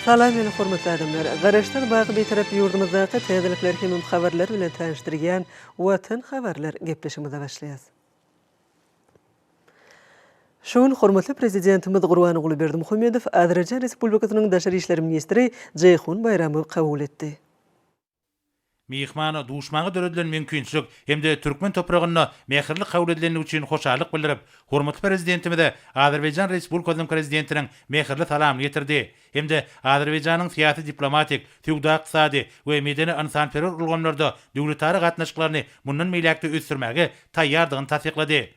Salam meni hormatly adamlar! Garaşsyz baky Bitarap ýurdumyzdaky täzelikler hemem habarlar bilen tanyşdyrýan Watan habarlar gepleşigimize başlaýas. Şu gün hormatly Prezidentimiz Gurbanguly Berdimuhamedow Azerbaýjan Respublikasynyň Daşary işler ministri Jeýhun Baýramowy kabul etdi. Myhmana duşmaga döredilen mümkinçilik hem-de türkmen topragynda mähirli kabul edilendigi üçin hoşallyk bildirip, hormatly Prezidentimize Azerbaýjan Respublikasynyň Prezidentiniň mähirli salamyny ýetirdi hem-de Azerbaýjanyň syýasy-diplomatik, söwda-ykdysady we medeni-ynsanperwer ulgamlarda döwletara gatnaşyklaryny mundan beýläk-de ösdürmäge taýýardygyny tassyklady.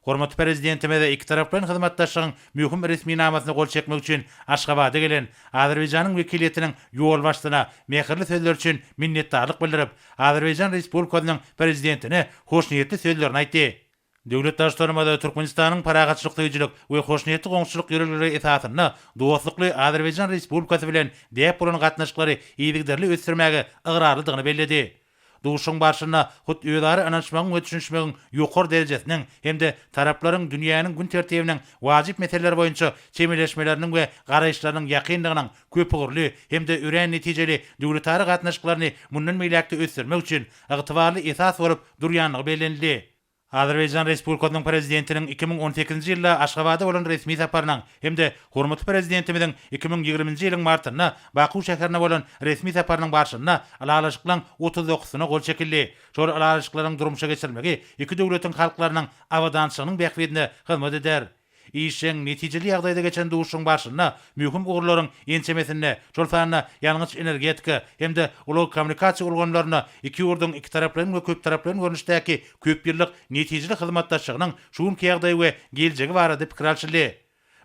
Hormatly Prezidentimiz ikitaraplaýyn hyzmatdaşlygyň möhüm resminamasyna gol çekmek üçin Aşgabada gelen Azerbaýjanyň wekiliýetiniň ýolbaşçysyna mähirli sözleri üçin minnetdarlyk bildirip, Azerbaýjan Respublikasynyň Prezidentine hoşniýetli sözlerini aýtdy. Döwlet Baştutanymyz Türkmenistanyň parahatçylyk söýüjilik we hoşniýetli goňşuçylyk ýörelgeleri esasynda dostlukly Azerbaýjan Respublikasy bilen däp bolan gatnaşyklary yzygiderli ösdürmäge ygrarlydygyny belledi. Duşuşygyň barşynda hut özara ynanyşmagyň we düşünişmegiň ýokary derejesiniň hem-de taraplaryň dünýäniň gün tertibiniň wajyp meseleleri boýunça çemeleşmeleriniň we garaýyşlarynyň ýakynlygynyň köpugurly hem-de örän netijeli döwletara gatnaşyklaryny mundan beýläk-de ösdürmek üçin ygtybarly esas bolup durýandygy bellenildi. Azerbaýjan Respublikasynyň Prezidentiniň 2018-nji ýylda Aşgabada bolan resmi saparynyň hem-de hormatly Prezidentimiziň 2020-nji ýylyň martynda Baku şäherine bolan resmi saparynyň barşynda ylalaşyklaryň otuz dokuzysyna gol çekildi. Şol ylalaşyklaryň durmuşa geçirilmegi iki döwletiň halklarynyň abadançylygynyň bähbidine hyzmat eder. Işjeň, netijeli ýagdaýda geçen duşuşygyň barşynda möhüm ugurlaryň ençemesinde, şol sanda ýangyç-energetika hem-de ulag-kommunikasiýa ulgamlarynda iki ýurduň ikitaraplaýyn we köptaraplaýyn görnüşdäki köpýyllyk netijeli hyzmatdaşlygynyň şu günki ýagdaýy we geljegi barada pikir alşyldy.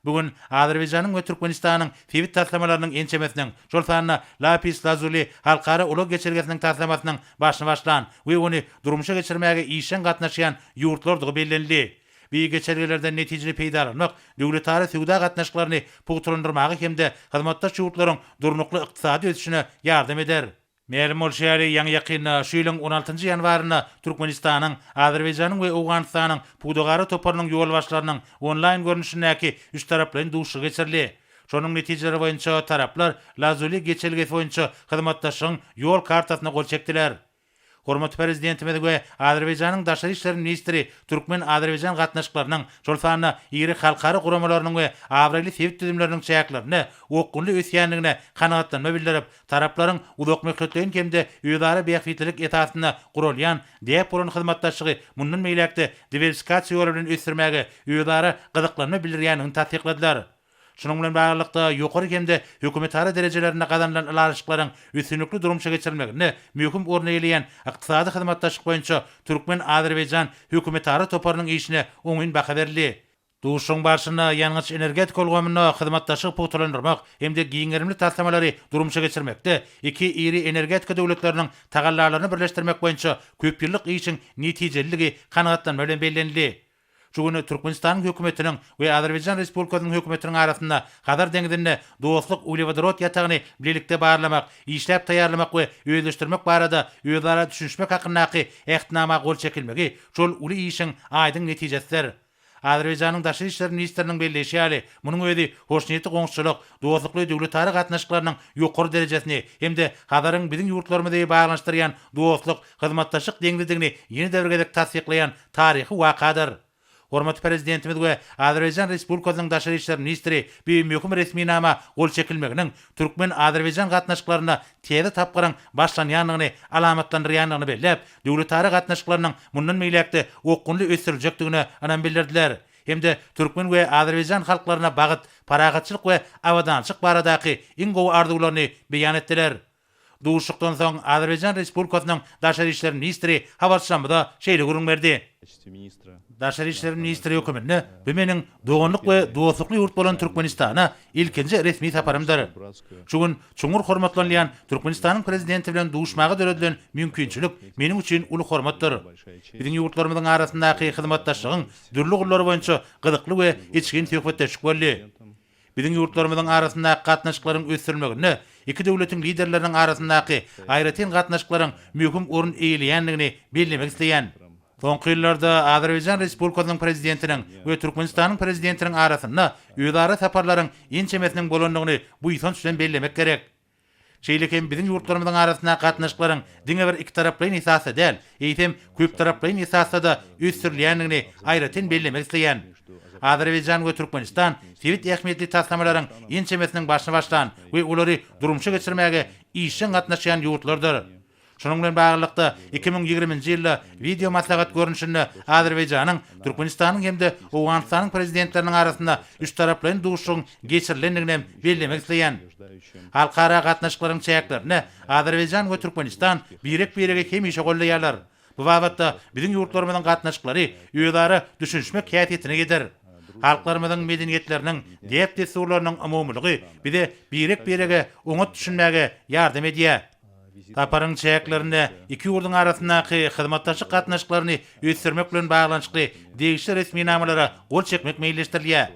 Bu gün Azerbaýjanyň we Türkmenistanyň sebit taslamalarynyň ençemesiniň, şol sanda Lapis Lazuli halkara ulag geçelgesiniň taslamasynyň başyny başlan we ony durmuşa geçirmäge işjeň gatnaşýan ýurtlardygy bellenildi. Bu geçelgelerden netijeli peýdalanmak döwletara söwda gatnaşyklaryny pugtalandyrmaga hem-de hyzmatdaş ýurtlaryň durnukly ykdysady ösüşine ýardam eder. Mälim bolşy ýaly, ýaňy-ýakynda, şu ýylyň on altynjy ýanwarynda Türkmenistanyň, Azerbaýjanyň we Owganystanyň pudagara toparynyň ýolbaşçylarynyň onlaýn görnüşindäki üçtaraplaýyn duşuşygy geçirildi. Şonuň netijeleri boýunça taraplar Lazuli geçelgesi boýunça hyzmatdaşlygyň Ýol kartasyna gol çekdiler. Hormatly Prezidentimiz we Azerbaýjanyň daşary işler ministri türkmen-azerbaýjan gatnaşyklarynyň, şol sanda iri halkara guramalarynyň we abraýly sebit düzümleriniň çäklerinde okgunly ösýändigine kanagatlanma bildirip, taraplaryň uzakmöhletleýin hem-de özara bähbitlilik esasynda guralýan däp bolan hyzmatdaşlygy mundan beýläk-de diwersifikasiýa ýoly bilen ösdürmäge özara gyzyklanma bildirýändigini tassykladylar. Şunuň bilen baglylykda, ýokary hem-de hökümetara derejelerinde gazanylan ylalaşyklaryň üstünlikli durmuşa geçirilmeginde möhüm orun eýeleýän Ykdysady hyzmatdaşlyk boýunça türkmen-azerbaýjan hökümetara toparynyň işine oňyn baha berildi. Duşuşygyň barşynda ýangyç-energetika ulgamynda hyzmatdaşlygy pugtalandyrmak hem-de giň gerimli taslamalary durmuşa geçirmekde iki iri energetika döwletleriniň tagallalaryny birleşdirmek boýunça köpýyllyk işiň netijeliligi kanagatlanma bilen bellenildi. Şu gün Türkmenistanyň Hökümetiniň we Azerbaýjan Respublikasynyň Hökümetiniň arasynda Hazar deňzinde Dostluk uglewodorod ýatagyny bilelikde barlamak, işläp taýýarlamak we özleşdirmek barada özara düşünişmek hakyndaky Ähtnama gol çekilmegi şol uly işiň aýdyň netijesidir. Azerbaýjanyň Daşary işler ministriniň belleýşi ýaly, munuň özi hoşniýetli goňşuçylyk, dostlukly döwletara gatnaşyklarynyň ýokary derejesini hem-de Hazaryň biziň ýurtlarymyzy baglanyşdyrýan dostluk, hyzmatdaşlyk deňzidigini ýene-de bir gezek tassyklaýan taryhy wakadyr. Hormatly Prezidentimiz we Azerbaýjan Respublikasynyň Daşary işler ministri bu möhüm resminama gol çekilmeginiň türkmen-azerbaýjan gatnaşyklarynda täze tapgyryň başlanýandygyny alamatlandyrýandygyny belläp, döwletara gatnaşyklarynyň mundan beýläk-de okgunly ösdüriljekdigine ynam bildirdiler hem-de türkmen we azerbaýjan halklaryna bagt, parahatçylyk we abadançylyk baradaky iň gowy arzuwlaryny beýan etdiler. Duşuşykdan soň Azerbaýjan Respublikasynyň Daşary işler ministri habarçylarymyza şeýle gürrüň berdi. Daşary işler ministri höküminde bu meniň doganlyk we dostlukly ýurt bolan Türkmenistana ilkinji resmi saparymdyr. Şu gün çuňňur hormatlanylýan Türkmenistanyň Prezidenti bilen duşmaga döredilen mümkinçilik meniň üçin uly hormatdyr. Biziň ýurtlarymyzyň arasyndaky hyzmatdaşlygyň dürli ugurlary boýunça gyzykly we içgin söhbetdeşlik boldy. Biziň ýurtlarymyzyň arasyndaky gatnaşyklaryň ösdürilmeginde iki döwletiň Liderleriniň arasyndaky aýratyn gatnaşyklaryň möhüm orun eýeleýändigini bellemek isleýän. Soňky ýyllarda Azerbaýjan Respublikasynyň Prezidentiniň we Türkmenistanyň Prezidentiniň arasynda özara saparlaryň ençemesiniň bolandygyny buýsanç bilen bellemek gerek. Şeýle hem biziň ýurtlarymyzyň arasyndaky gatnaşyklaryň diňe bir ikitaraplaýyn esasda däl, eýsem, köptaraplaýyn esasda-da ösdürilýändigini aýratyn bellemek isleýän. Azerbaýjan we Türkmenistan sebit ähmiýetli taslamalaryň ençemesiniň başyny başlan we olary durmuşa geçirmäge işjeň gatnaşýan ýurtlardyr. Şunuň bilen baglylykda, 2020-nji ýylda wideomaslahat görnüşinde Azerbaýjanyň, Türkmenistanyň hem-de Owganystanyň Prezidentleriniň arasynda üçtaraplaýyn duşuşygyň geçirilendigini hem bellemek isleýän. Halkara gatnaşyklaryň çäklerinde Azerbaýjan we Türkmenistan birek-biregi hemişe goldaýarlar. Bu babatda biziň ýurtlarymyzyň gatnaşyklary özara düşünişmek häsiýetine eýedir. Halklarymyzyň medeniýetleriniň, däp-dessurlarynyň umumylygy bize birek-birege oňat düşünmäge ýardam edýär. Saparyň çäklerinde iki ýurduň arasyndaky hyzmatdaşlyk gatnaşyklaryny ösdürmek bilen baglanyşykly degişli resminamalara gol çekmek meýilleşdirilýär.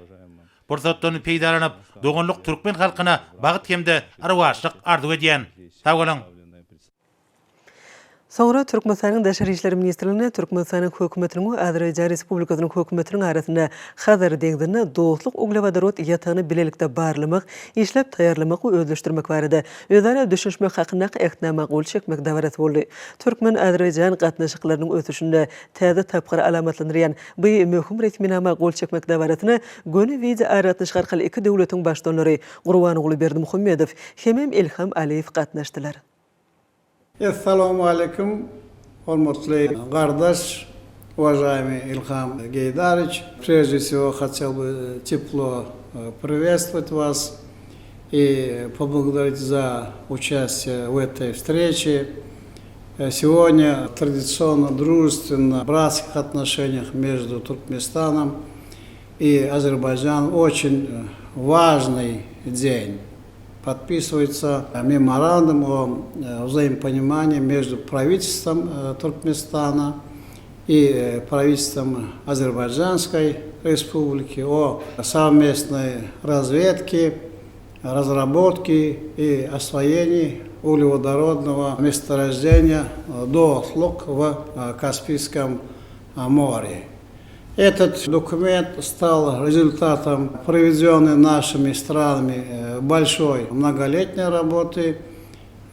Pursatdan peýdalanyp, doganlyk türkmen halkyna bagt hem-de rowaçlyk arzuw edýän. Sag boluň! Soňra Türkmenistanyň Daşary işler ministrliginde Türkmenistanyň Hökümetiniň we Azerbaýjan Respublikasynyň Hökümetiniň arasynda Hazar deňzinde Dostluk uglewodorod ýatagyny bilelikde barlamak, işläp taýýarlamak we özleşdirmek barada özara düşünişmek hakyndaky Ähtnama gol çekmek dabarasy boldy. Türkmen-azerbaýjan gatnaşyklarynyň ösüşinde täze tapgyry alamatlandyrýan bu möhüm resminama gol çekmek dabarasyna göni wideoaragatnaşyk arkaly iki döwletiň Baştutanlary Gurbanguly Berdimuhamedow hemem Ilham Aliýew gatnaşdylar. Essalawmaleýkim, hormatly gardaş, uwažaýmy Ilham Geýdariç. Prejde wsego hotel by teplo priwetstwowat was i poblagodarit za uçastiýe w etoý wstreçi. Segodnýa tradisionno družestwenno bratskih otnoşeniýah meždu Turkmenistanom i Azerbaýjanom oçin wažnyý deň. Podpisywается memorandum o wzaimoponimaniýi meždu prawitelstwom Türkmenistana i prawitelstwom Azerbaýjanskoý Respubliki o sowmestnoý razwedki, razrabotki i oswoýeniýi uglewodorodnogo mestoroždeniýa Dostluk w Kaspiýskom more. Этот документ стал результатом проведенной нашими странами большой многолетней работы,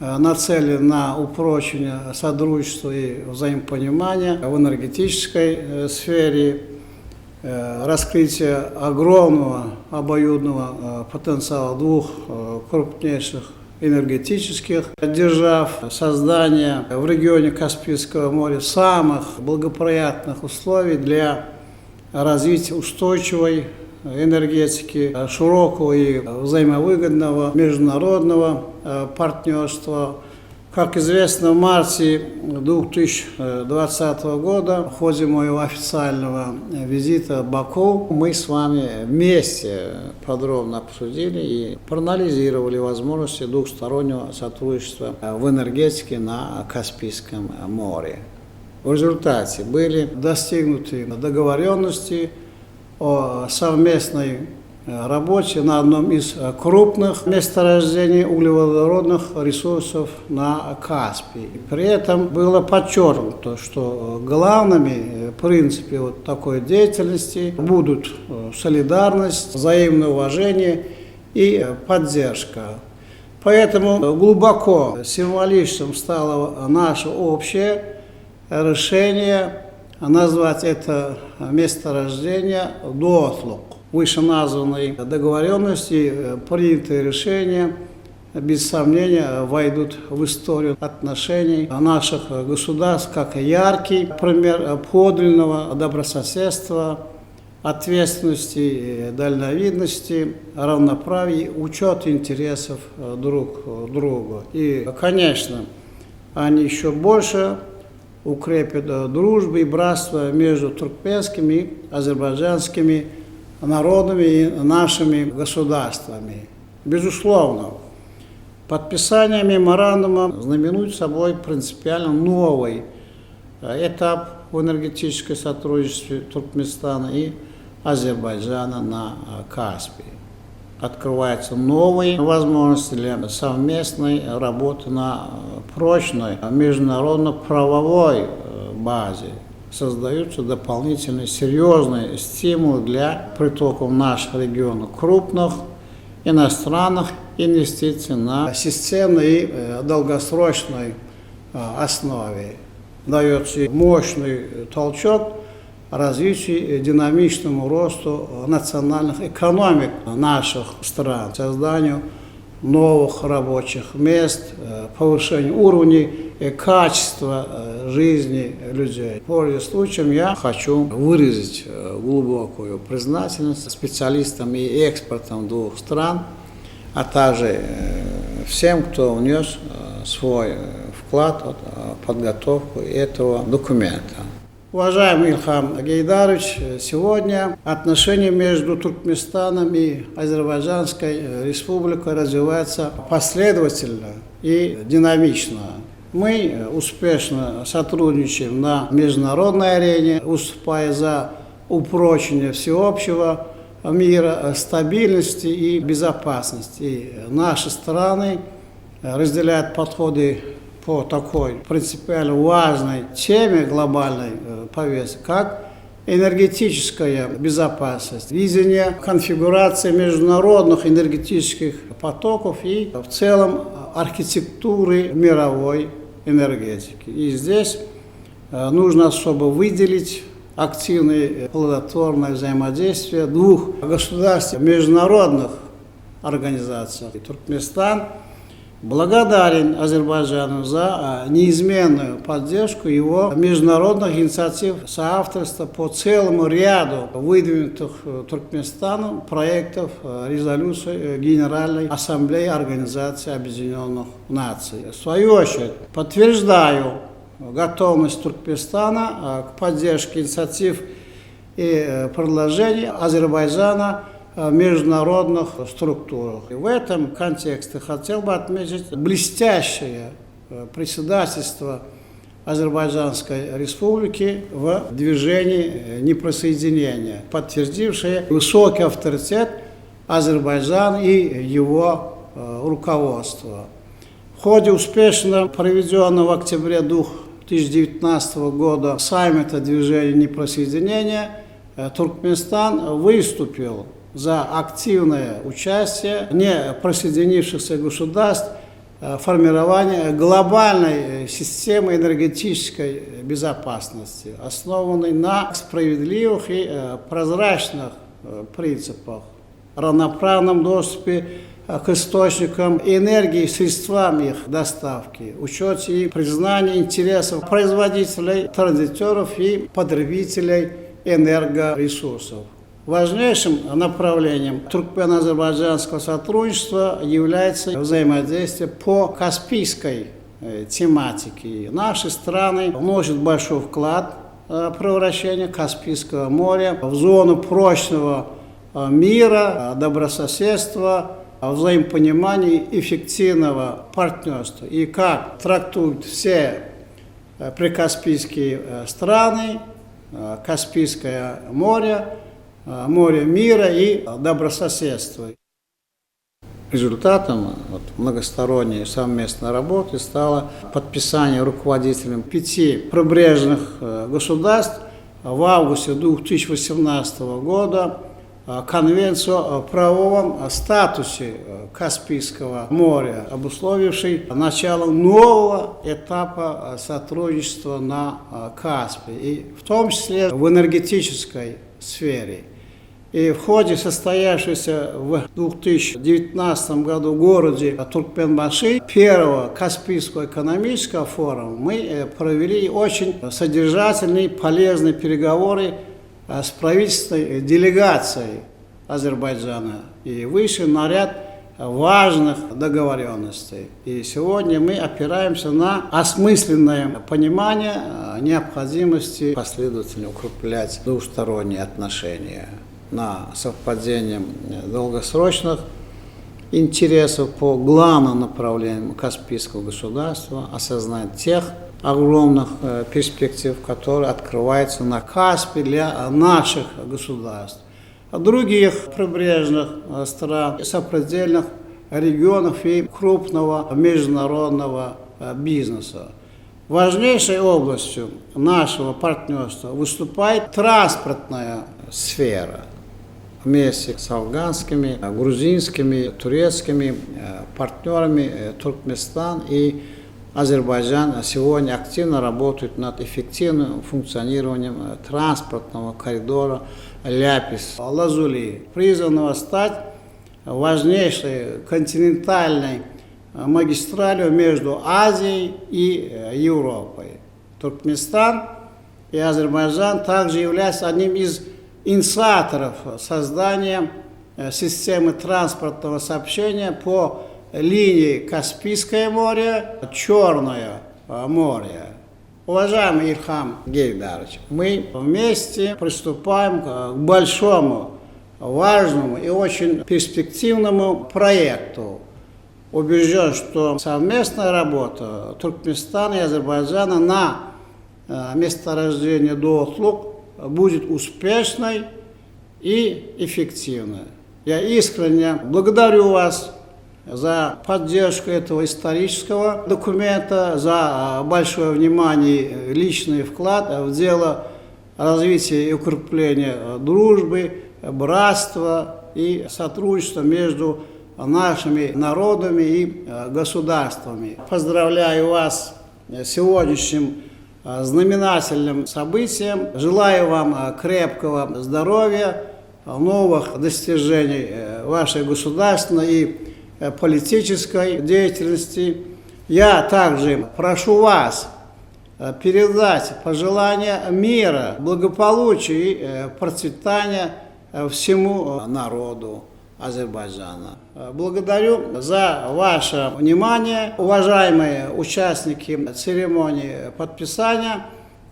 нацелен на упрочение сотрудничества и взаимопонимания в энергетической сфере, раскрытие огромного обоюдного потенциала двух крупнейших энергетических держав, создание в регионе Каспийского моря самых благоприятных условий для развития устойчивой энергетики, широкого и взаимовыгодного международного партнерства Как известно, в марте 2020 года в ходе моего официального визита в Баку мы с вами вместе подробно обсудили и проанализировали возможности двухстороннего сотрудничества в энергетике на Каспийском море. В результате были достигнуты договоренности о совместной работе на одном из крупных месторождений углеводородных ресурсов на Каспии. При этом было подчеркнуто, что главными принципами вот такой деятельности будут солидарность, взаимное уважение и поддержка. Поэтому глубоко символичным стало наше общее решение назвать это месторождение Дотлук. Вышеназванной договоренности принятые решения без сомнения войдут в историю отношений наших государств как яркий пример подлинного добрососедства, ответственности, дальновидности, равноправия, учет интересов друг друга. И, конечно, они еще больше укрепят дружбу и братство между туркменскими и азербайджанскими народами и нашими государствами. Безусловно, подписание меморандума знаменует собой принципиально новый этап в энергетическом сотрудничестве Туркменистана и Азербайджана на Каспии. Открываются новые возможности для совместной работы на прочной международно-правовой базе. Создаются дополнительные серьезные стимулы для притока в наш регион крупных иностранных инвестиций на системной и э, долгосрочной э, основе. Дается мощный толчок развитию и динамичному росту национальных экономик наших стран, созданию новых рабочих мест, э, повышению уровня и качества э, жизни людей. Пользуясь случаем, я хочу выразить э, глубокую признательность специалистам и экспертам двух стран, а также всем, кто внес свой вклад в подготовку этого документа. Уважаемый Ильхам Гейдарович, сегодня отношения между Туркменистаном и Азербайджанской республикой развиваются последовательно и динамично. Мы успешно сотрудничаем на международной арене, выступая за упрочение всеобщего мира, стабильности и безопасности. И наши страны разделяют подходы по такой принципиально важной теме глобальной э, повестки, как энергетическая безопасность, видение конфигурации международных энергетических потоков и в целом архитектуры мировой энергетики. И здесь э, нужно особо выделить активное плодотворное взаимодействие двух государств международных организациях. Туркменистан благодарен Азербайджану за неизменную поддержку его международных инициатив соавторства по целому ряду выдвинутых э, Туркменистаном проектов э, резолюций э, Генеральной Ассамблеи Организации Объединенных Наций. В свою очередь подтверждаю готовность Туркменистана к поддержке инициатив и предложений Азербайджана международных структурах. И в этом контексте хотел бы отметить блестящее э, председательство Азербайджанской республики в движении э, неприсоединения, подтвердившее высокий авторитет Азербайджана и его э, руководства. В ходе успешно проведенного в октябре 2019 года саммита движения неприсоединения Туркменистан выступил за активное участие не присоединившихся государств в формировании глобальной системы энергетической безопасности, основанной на справедливых и э, прозрачных э, принципах, равноправном доступе э, к источникам энергии и средствам их доставки, учете и признании интересов производителей, транзитеров и потребителей энергоресурсов. Важнейшим направлением туркмено-азербайджанского сотрудничества является взаимодействие по Каспийской э, тематике. Наши страны вносят большой вклад в превращение Каспийского моря в зону прочного э, мира, добрососедства, взаимопонимания и эффективного партнерства. И как трактуют все э, прикаспийские страны, Каспийское море, море мира и добрососедства. Результатом вот, многосторонней совместной работы стало подписание руководителем пяти прибрежных э, государств в августе 2018 года э, Конвенцию о правовом статусе э, Каспийского моря, обусловившей начало нового этапа сотрудничества на Каспии, и в том числе в энергетической сфере. И в ходе состоявшегося в 2019 году в городе Туркменбаши первого Каспийского экономического форума мы э, провели очень содержательные, полезные переговоры э, с правительственной делегацией Азербайджана и вышли на ряд важных договоренностей. И сегодня мы опираемся на осмысленное понимание э, необходимости последовательно укреплять двусторонние отношения на совпадение долгосрочных интересов по главным направлениям Каспийского государства, осознать тех огромных э, перспектив, которые открываются на Каспе для наших государств, других прибрежных э, стран, сопредельных регионов и крупного международного э, бизнеса. Важнейшей областью нашего партнерства выступает транспортная сфера. Вместе с афганскими, грузинскими, турецкими партнерами Туркменистан и Азербайджан сегодня активно работают над эффективным функционированием транспортного коридора Ляпис-Лазули, призванного стать важнейшей континентальной магистралью между Азией и Европой. Туркменистан и Азербайджан также являются одним из инициаторов создания системы транспортного сообщения по линии Каспийское море, Черное море. Уважаемый Ильхам Гейдарович, мы вместе приступаем к большому, важному и очень перспективному проекту. Убежден, что совместная работа Туркменистана и Азербайджана на месторождении Доотлук будет успешной и эффективной. Я искренне благодарю вас за поддержку этого исторического документа, за большое внимание, личный вклад в дело развития и укрепления дружбы, братства и сотрудничества между нашими народами и государствами. Поздравляю вас с сегодняшним знаменательным событием. Желаю вам крепкого здоровья, новых достижений вашей государственной и политической деятельности. Я также прошу вас передать пожелания мира, благополучия и процветания всему народу Азербайджана. Благодарю за ваше внимание, уважаемые участники церемонии подписания.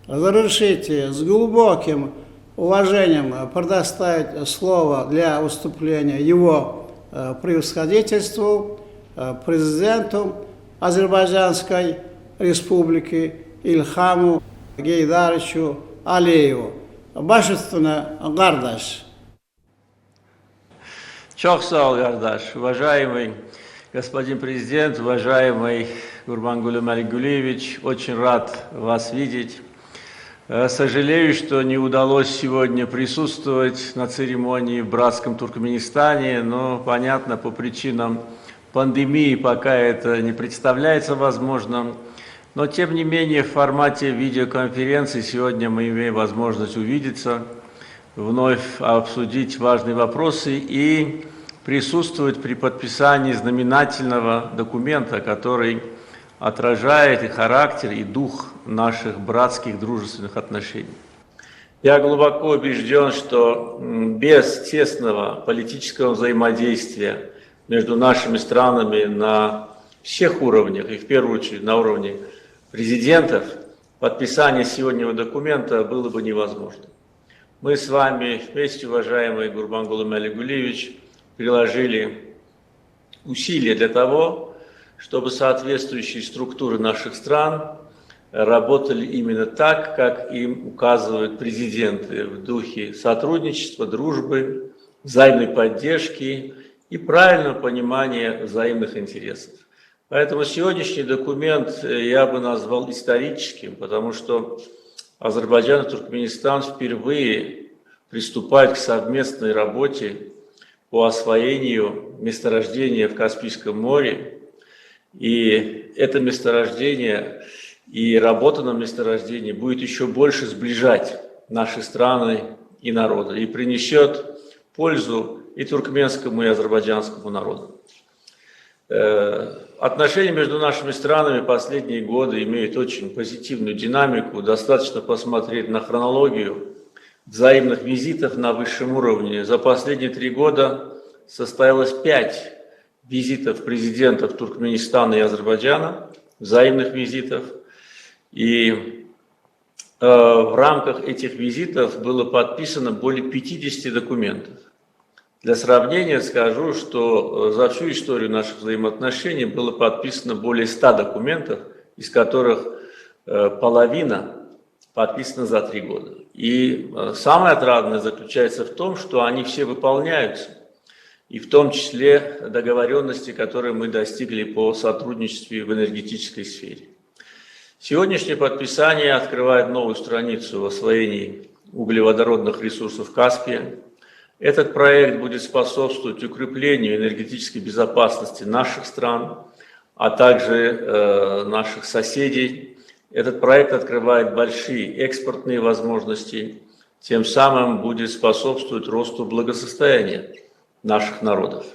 Разрешите с глубоким уважением предоставить слово для выступления его превосходительству, президенту Азербайджанской Республики Ильхаму Гейдаровичу Алиеву. Baş üstüne gardaş. Çoq sağ ol, qardaş. Уважаемый господин президент, уважаемый Гурбангулы Маликгулиевич, очень рад вас видеть. Сожалею, что не удалось сегодня присутствовать на церемонии в братском Туркменистане, но, понятно, по причинам пандемии пока это не представляется возможным. Но, тем не менее, в формате видеоконференции сегодня мы имеем возможность увидеться, вновь обсудить важные вопросы и присутствовать при подписании знаменательного документа, который отражает и характер, и дух наших братских дружественных отношений. Я глубоко убежден, что без тесного политического взаимодействия между нашими странами на всех уровнях, и в первую очередь на уровне президентов, подписание сегодняшнего документа было бы невозможно. Мы с вами вместе, уважаемый Гурбангулы Маликгулиевич, приложили усилия для того, чтобы соответствующие структуры наших стран работали именно так, как им указывают президенты, в духе сотрудничества, дружбы, взаимной поддержки и правильного понимания взаимных интересов. Поэтому сегодняшний документ я бы назвал историческим, потому что Азербайджан и Туркменистан впервые приступают к совместной работе по освоению месторождения в Каспийском море. И это месторождение и работа на месторождении будет еще больше сближать наши страны и народы и принесет пользу и туркменскому, и азербайджанскому народу. Отношения между нашими странами последние годы имеют очень позитивную динамику. Достаточно посмотреть на хронологию взаимных визитов на высшем уровне. За последние 3 года состоялось 5 визитов президентов Туркменистана и Азербайджана, взаимных визитов. И в рамках этих визитов было подписано более 50 документов. Для сравнения скажу, что за всю историю наших взаимоотношений было подписано более 100 документов, из которых половина подписана за 3 года. И самое отрадное заключается в том, что они все выполняются, и в том числе договоренности, которые мы достигли по сотрудничеству в энергетической сфере. Сегодняшнее подписание открывает новую страницу в освоении углеводородных ресурсов Каспия. Этот проект будет способствовать укреплению энергетической безопасности наших стран, а также э, наших соседей. Этот проект открывает большие экспортные возможности, тем самым будет способствовать росту благосостояния наших народов.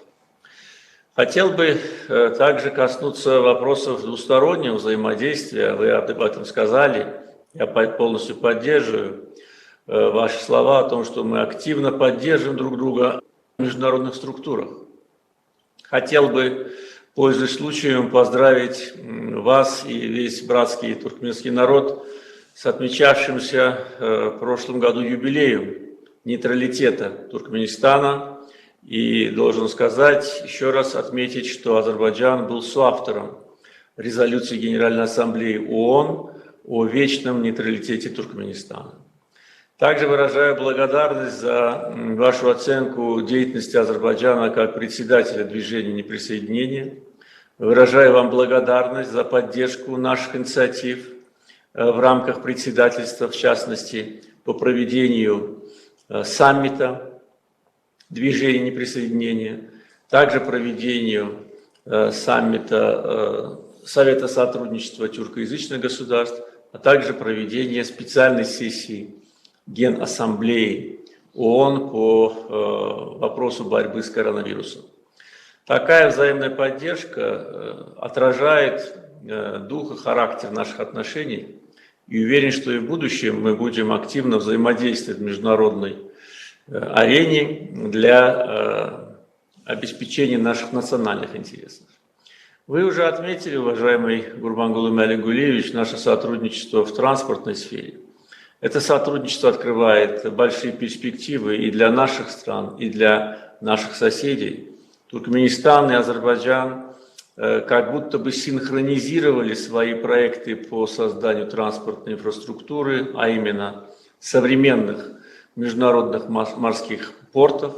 Хотел бы э, также коснуться вопросов двустороннего взаимодействия. Вы об этом сказали. Я полностью поддерживаю э, ваши слова о том, что мы активно поддерживаем друг друга в международных структурах. Хотел бы, пользуясь случаем, поздравить вас и весь братский туркменский народ с отмечавшимся э, в прошлом году юбилеем нейтралитета Туркменистана. И должен сказать, еще раз отметить, что Азербайджан был соавтором резолюции Генеральной Ассамблеи ООН о вечном нейтралитете Туркменистана. Также выражаю благодарность за вашу оценку деятельности Азербайджана как председателя движения неприсоединения. Выражаю вам благодарность за поддержку наших инициатив э, в рамках председательства, в частности, по проведению э, саммита движения неприсоединения, также проведению э, саммита Совета сотрудничества тюркоязычных государств, а также проведение специальной сессии Генассамблеи ООН по э, вопросу борьбы с коронавирусом. Такая взаимная поддержка э, отражает э, дух и характер наших отношений. И уверен, что и в будущем мы будем активно взаимодействовать в международной арене для обеспечения наших национальных интересов. Вы уже отметили, уважаемый Гурбангулы Мялигулиевич, наше сотрудничество в транспортной сфере. Это сотрудничество открывает большие перспективы и для наших стран, и для наших соседей. Туркменистан и Азербайджан э, как будто бы синхронизировали свои проекты по созданию транспортной инфраструктуры, а именно современных международных морских портов,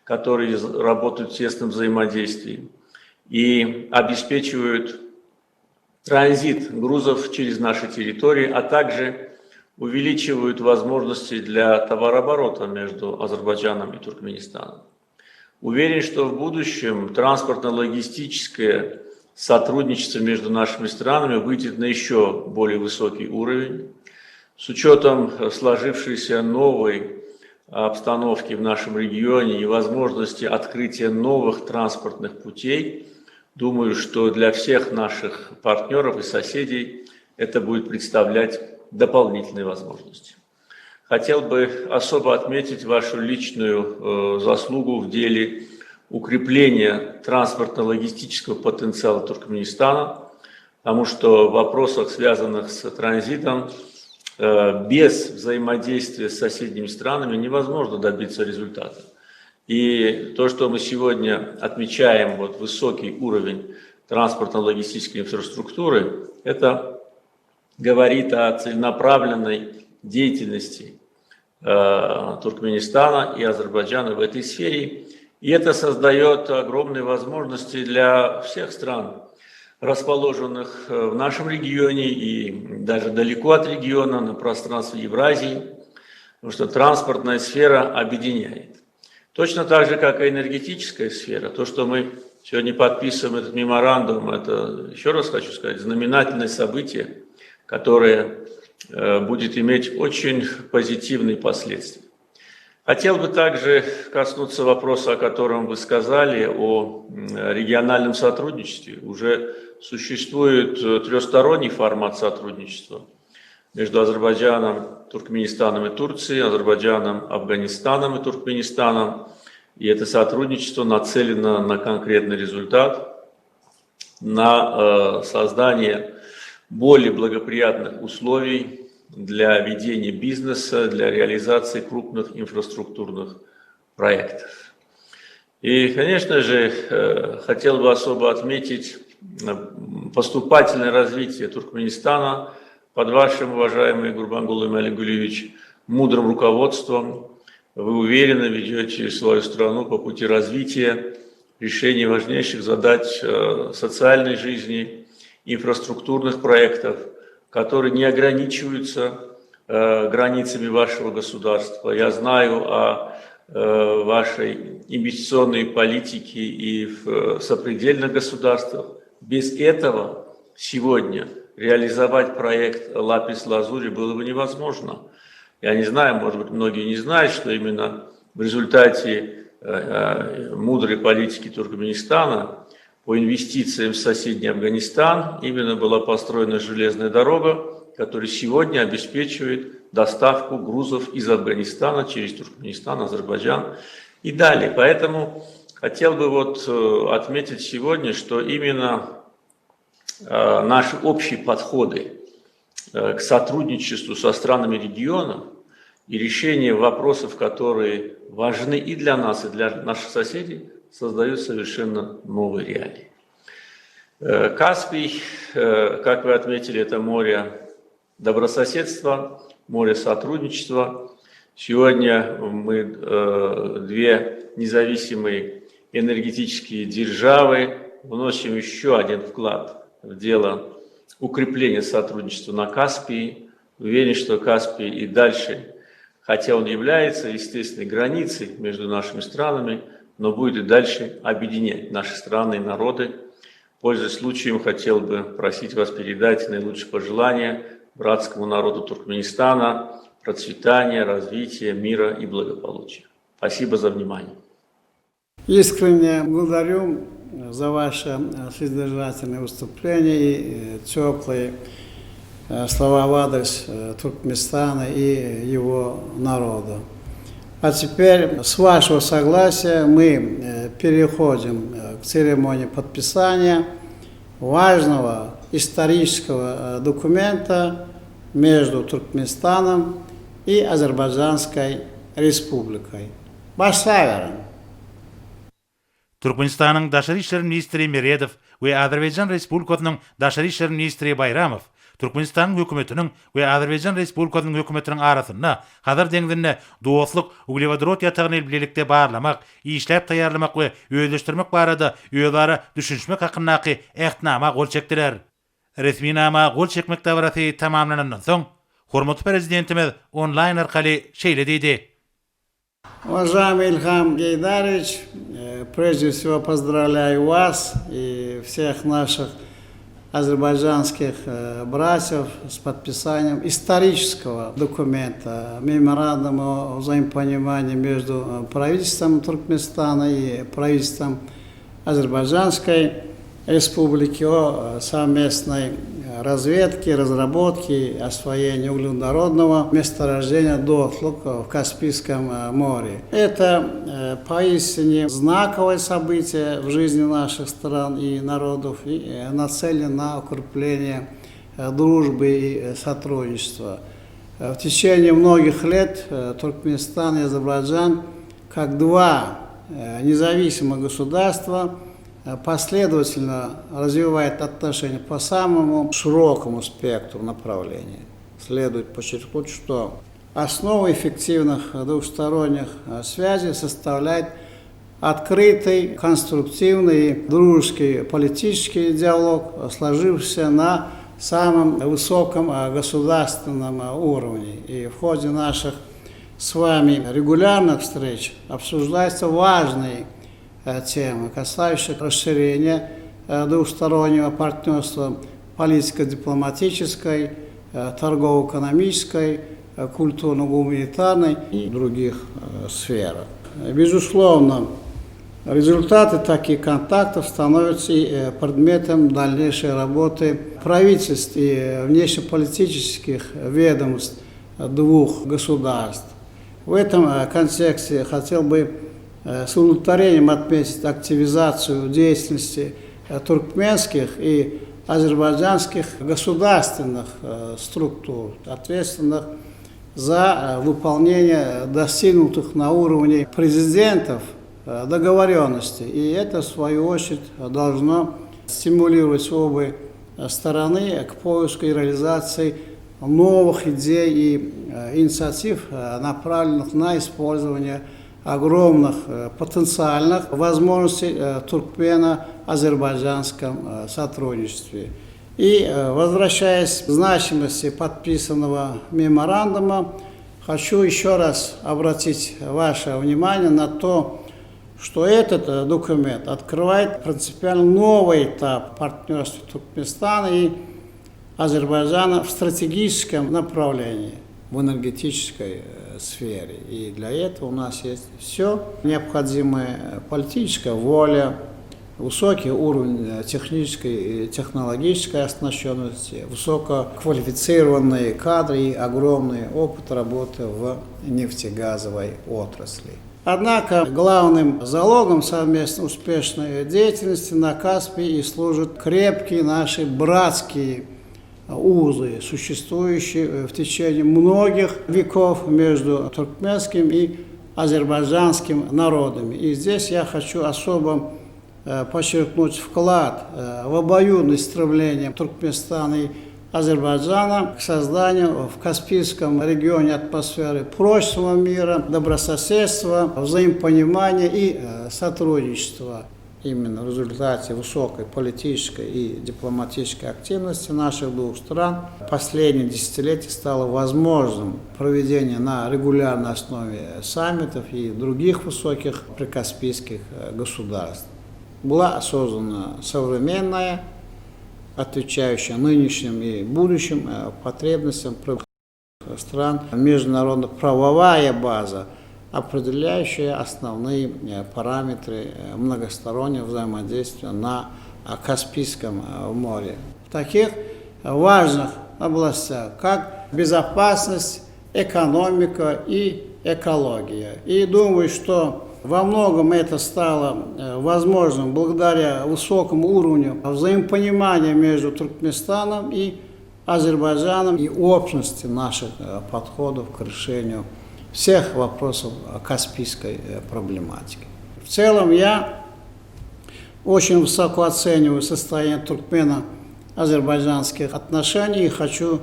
которые работают в тесном взаимодействии и обеспечивают транзит грузов через наши территории, а также увеличивают возможности для товарооборота между Азербайджаном и Туркменистаном. Уверен, что в будущем транспортно-логистическое сотрудничество между нашими странами выйдет на еще более высокий уровень. С учетом сложившейся новой обстановки в нашем регионе и возможности открытия новых транспортных путей, думаю, что для всех наших партнеров и соседей это будет представлять дополнительные возможности. Хотел бы особо отметить вашу личную э, заслугу в деле укрепления транспортно-логистического потенциала Туркменистана, потому что в вопросах, связанных с транзитом, э, без взаимодействия с соседними странами невозможно добиться результата. И то, что мы сегодня отмечаем, вот высокий уровень транспортно-логистической инфраструктуры, это говорит о целенаправленной деятельности э, Туркменистана и Азербайджана в этой сфере. И это создает огромные возможности для всех стран, расположенных э, в нашем регионе и даже далеко от региона, на пространстве Евразии, потому что транспортная сфера объединяет. Точно так же, как и энергетическая сфера. То, что мы сегодня подписываем этот меморандум, это, еще раз хочу сказать, знаменательное событие, которое э, будет иметь очень позитивные последствия. Хотел бы также коснуться вопроса, о котором вы сказали, о региональном сотрудничестве. Уже существует э, трехсторонний формат сотрудничества между Азербайджаном, Туркменистаном и Турцией, Азербайджаном, Афганистаном и Туркменистаном. И это сотрудничество нацелено на конкретный результат, на э, создание более благоприятных условий для ведения бизнеса, для реализации крупных инфраструктурных проектов. И, конечно же, э, хотел бы особо отметить э, поступательное развитие Туркменистана под вашим, уважаемый Гурбангулы Малигулевич, мудрым руководством. Вы уверенно ведете свою страну по пути развития, решения важнейших задач э, социальной жизни, инфраструктурных проектов – которые не ограничиваются границами вашего государства. Я знаю о вашей инвестиционной политике и в сопредельных государствах. Без этого сегодня реализовать проект «Лапис-Лазури» было бы невозможно. Я не знаю, может быть, многие не знают, что именно в результате мудрой политики Туркменистана по инвестициям в соседний Афганистан именно была построена железная дорога, которая сегодня обеспечивает доставку грузов из Афганистана через Туркменистан, Азербайджан и далее. Поэтому хотел бы вот отметить сегодня, что именно наши общие подходы к сотрудничеству со странами региона и решение вопросов, которые важны и для нас, и для наших соседей, создают совершенно новые реалии. Каспий, как вы отметили, это море добрососедства, море сотрудничества. Сегодня мы две независимые энергетические державы вносим еще один вклад в дело укрепления сотрудничества на Каспии. Уверен, что Каспий и дальше, хотя он является естественной границей между нашими странами, но будет и дальше объединять наши страны и народы. Пользуясь случаем, хотел бы просить вас передать наилучшие пожелания братскому народу Туркменистана, процветания, развития, мира и благополучия. Спасибо за внимание. Искренне благодарю за ваше содержательное выступление и теплые слова в адрес Туркменистана и его народа. А теперь, с вашего согласия, мы переходим к церемонии подписания важного исторического документа между Туркменистаном и Азербайджанской Республикой. Başlaweriň! Türkmenistanyň Daşary işler ministri Meredow we Azerbaýjan Respublikasynyň Daşary işler ministri Baýramow Türkmenistanyň Hökümetiniň we Azerbaýjan Respublikasynyň Hökümetiniň arasynda Hazar deňzinde Dostluk uglewodorod ýatagyny bilelikde barlamak, işläp taýýarlamak we özleşdirmek barada özara düşünişmek hakyndaky Ähtnama gol çekdiler. Resminama gol çekmek dabarasy tamamlanandan soň, hormatly Prezidentimiz onlaýn arkaly şeýle diýdi. Уважаемый Ильхам Гейдарович, прежде всего поздравляю вас и всех наших азербайджанских братьев с подписанием исторического документа, меморандума о взаимопонимании между правительством Туркменистана и правительством Азербайджанской Республики о совместной разведке, разработке, освоении углеводородного месторождения Дотлук в Каспийском море. Это поистине знаковое событие в жизни наших стран и народов и нацелено на укрепление дружбы и сотрудничества. В течение многих лет Туркменистан и Азербайджан как два независимых государства последовательно развивает отношения по самому широкому спектру направлений. Следует подчеркнуть, что основу эффективных двухсторонних связей составляет открытый, конструктивный и дружеский политический диалог, сложившийся на самом высоком государственном уровне. И в ходе наших с вами регулярных встреч обсуждаются важные темы, касающиеся расширения двухстороннего партнерства политико-дипломатической, торгово-экономической, культурно-гуманитарной и других сферах. Безусловно, результаты таких контактов становятся и предметом дальнейшей работы правительств и внешнеполитических ведомств двух государств. В этом контексте хотел бы с удовлетворением отметить активизацию деятельности туркменских и азербайджанских государственных структур, ответственных за выполнение достигнутых на уровне президентов договоренностей. И это, в свою очередь, должно стимулировать обе стороны к поиску и реализации новых идей и инициатив, направленных на использование огромных потенциальных возможностей туркмено-азербайджанском сотрудничестве. И возвращаясь к значимости подписанного меморандума, хочу еще раз обратить ваше внимание на то, что этот документ открывает принципиально новый этап партнерства Туркменистана и Азербайджана в стратегическом направлении в энергетической сфере. И для этого у нас есть все необходимое политическая воля, высокий уровень технической и технологической оснащенности, высококвалифицированные кадры и огромный опыт работы в нефтегазовой отрасли. Однако главным залогом совместной успешной деятельности на Каспии и служат крепкие наши братские узы, существующие в течение многих веков между туркменским и азербайджанским народами. И здесь я хочу особо подчеркнуть вклад в обоюдное стремление Туркменистана и Азербайджана к созданию в Каспийском регионе атмосферы прочного мира, добрососедства, взаимопонимания и сотрудничества. Именно в результате высокой политической и дипломатической активности наших двух стран в последние десятилетия стало возможным проведение на регулярной основе саммитов и других высоких прикаспийских государств. Была создана современная, отвечающая нынешним и будущим потребностям стран международно-правовая база, определяющая основные параметры многостороннего взаимодействия на Каспийском море. В таких важных областях, как безопасность, экономика и экология. И думаю, что во многом это стало возможным благодаря высокому уровню взаимопонимания между Туркменистаном и Азербайджаном и общности наших подходов к решению всех вопросов каспийской проблематики. В целом я очень высоко оцениваю состояние туркмено-азербайджанских отношений и хочу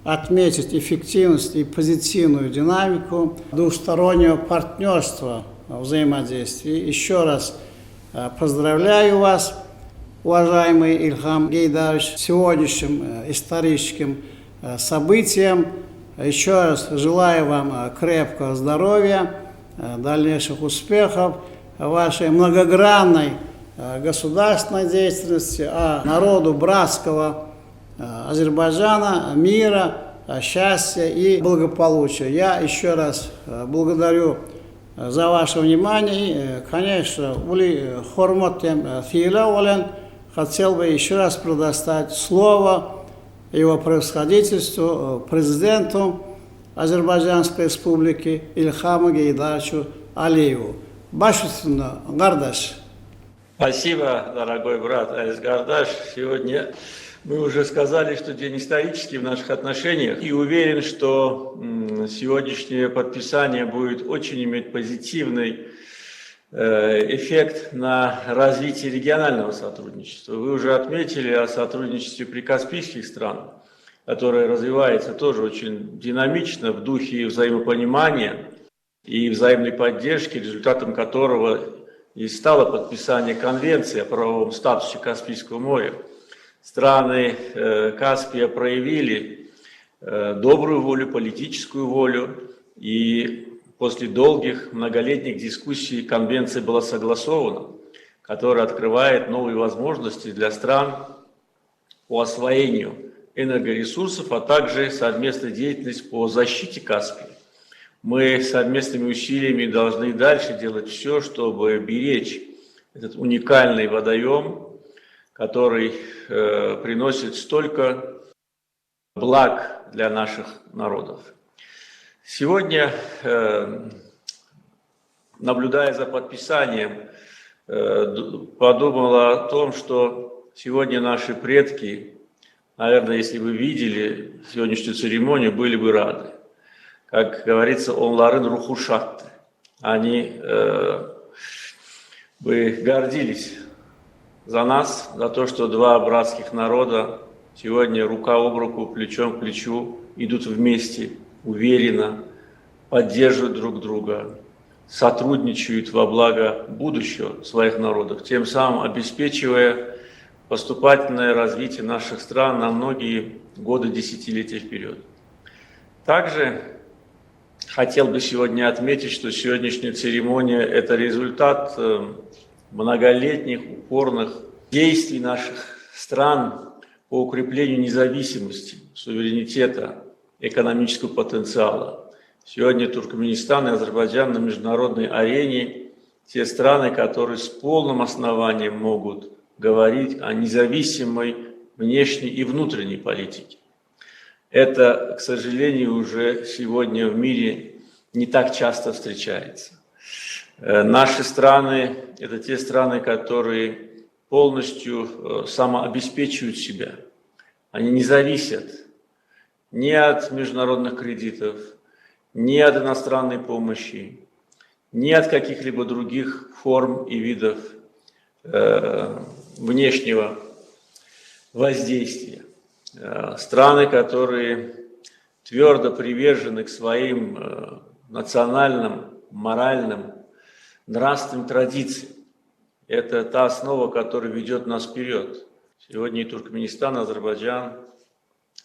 отметить эффективность и позитивную динамику двустороннего партнерства взаимодействия. Еще раз поздравляю вас, уважаемый Ильхам Гейдарович, с сегодняшним историческим событием. Еще раз желаю вам крепкого здоровья, дальнейших успехов в вашей многогранной государственной деятельности, а народу братского Азербайджана мира, счастья и благополучия. Я еще раз благодарю за ваше внимание. И, конечно, uly hormat hem sylag bilen хотел бы еще раз предоставить слово его превосходительству, президенту Азербайджанской Республики Ильхаму Гейдаровичу Алиеву. Baş üstüne, gardaş. Спасибо, дорогой брат Aziz Gardaş. Сегодня мы уже сказали, что день исторический в наших отношениях. И уверен, что сегодняшнее подписание будет очень иметь позитивный эффект на развитие регионального сотрудничества. Вы уже отметили о сотрудничестве прикаспийских стран, которое развивается тоже очень динамично в духе взаимопонимания и взаимной поддержки, результатом которого и стало подписание Конвенции о правовом статусе Каспийского моря. Страны Каспия проявили добрую волю, политическую волю, и после долгих многолетних дискуссий конвенция была согласована, которая открывает новые возможности для стран по освоению энергоресурсов, а также совместная деятельность по защите Каспия. Мы совместными усилиями должны дальше делать все, чтобы беречь этот уникальный водоем, который приносит столько благ для наших народов. Сегодня, наблюдая за подписанием, подумал о том, что сегодня наши предки, наверное, если бы видели сегодняшнюю церемонию, были бы рады. Как говорится, onlaryň ruhy şatdy. Они бы гордились за нас, за то, что два братских народа сегодня рука об руку, плечом к плечу идут вместе, уверенно, поддерживают друг друга, сотрудничают во благо будущего своих народов, тем самым обеспечивая поступательное развитие наших стран на многие годы, десятилетия вперед. Также хотел бы сегодня отметить, что сегодняшняя церемония – это результат э, многолетних упорных действий наших стран по укреплению независимости, суверенитета, экономического потенциала. Сегодня Туркменистан и Азербайджан на международной арене те страны, которые с полным основанием могут говорить о независимой внешней и внутренней политике. Это, к сожалению, уже сегодня в мире не так часто встречается. Э, наши страны – это те страны, которые полностью э, самообеспечивают себя. Они не зависят ни от международных кредитов, ни от иностранной помощи, ни от каких-либо других форм и видов э, внешнего воздействия. Э, страны, которые твердо привержены к своим э, национальным, моральным, нравственным традициям. Это та основа, которая ведет нас вперед. Сегодня и Туркменистан, и Азербайджан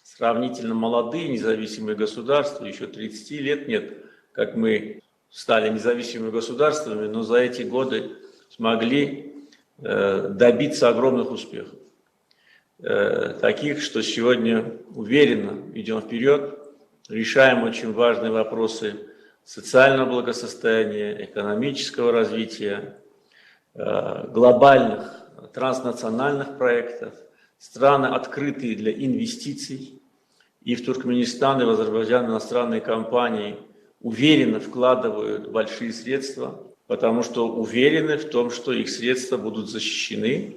сравнительно молодые независимые государства, еще 30 лет нет, как мы стали независимыми государствами, но за эти годы смогли э, добиться огромных успехов. Э, таких, что сегодня уверенно идем вперед, решаем очень важные вопросы социального благосостояния, экономического развития, э, глобальных транснациональных проектов, страны, открытые для инвестиций. И в Туркменистан, и в Азербайджан иностранные компании уверенно вкладывают большие средства, потому что уверены в том, что их средства будут защищены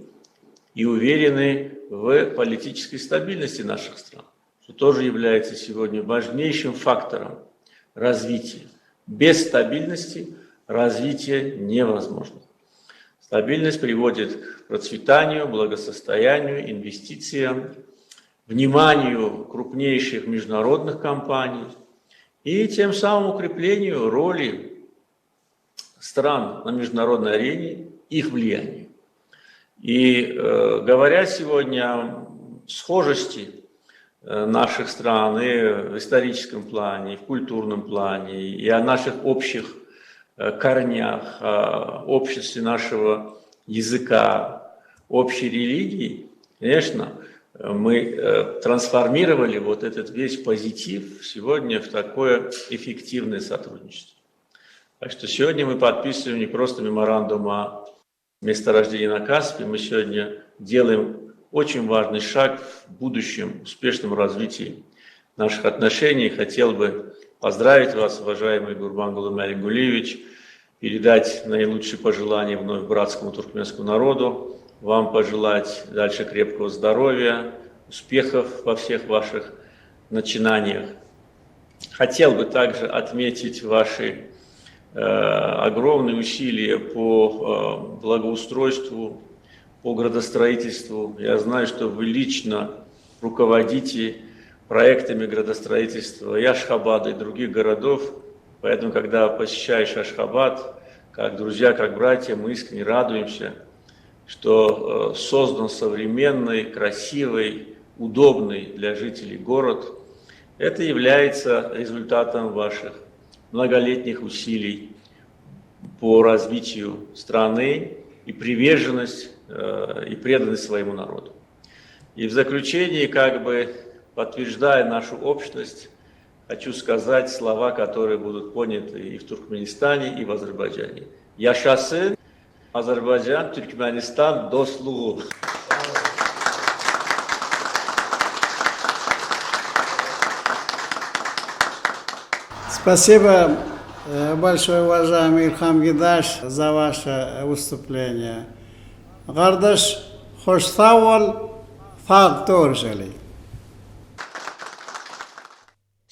и уверены в политической стабильности наших стран, что тоже является сегодня важнейшим фактором развития. Без стабильности развитие невозможно. Стабильность приводит к процветанию, благосостоянию, инвестициям, вниманию крупнейших международных компаний и тем самым укреплению роли стран на международной арене, их влиянию. И э, говоря сегодня о схожести э, наших стран и в историческом плане, и в культурном плане, и о наших общих э, корнях, о обществе нашего языка, общей религии, конечно, мы трансформировали вот этот весь позитив сегодня в такое эффективное сотрудничество. Так что сегодня мы подписываем не просто меморандум о месторождении на Каспии, мы сегодня делаем очень важный шаг в будущем успешном развитии наших отношений. Хотел бы поздравить вас, уважаемый Гурбангулы Маликгулиевич, передать наилучшие пожелания вновь братскому туркменскому народу, вам пожелать дальше крепкого здоровья, успехов во всех ваших начинаниях. Хотел бы также отметить ваши э, огромные усилия по э, благоустройству, по градостроительству. Я знаю, что вы лично руководите проектами градостроительства и Ашхабада, и других городов. Поэтому, когда посещаешь Ашхабад, как друзья, как братья, мы искренне радуемся, что э, создан современный, красивый, удобный для жителей город. Это является результатом ваших многолетних усилий по развитию страны и приверженность э, и преданность своему народу. И в заключении, как бы подтверждая нашу общность, хочу сказать слова, которые будут поняты и в Туркменистане, и в Азербайджане. Yaşasın Azerbaycan, Türkmenistan dostluğu. Спасибо э, большое, уважаемый Ильхам Гидаш, за ваше выступление. Gardaş, hoş sag bol, sagda görüşeli.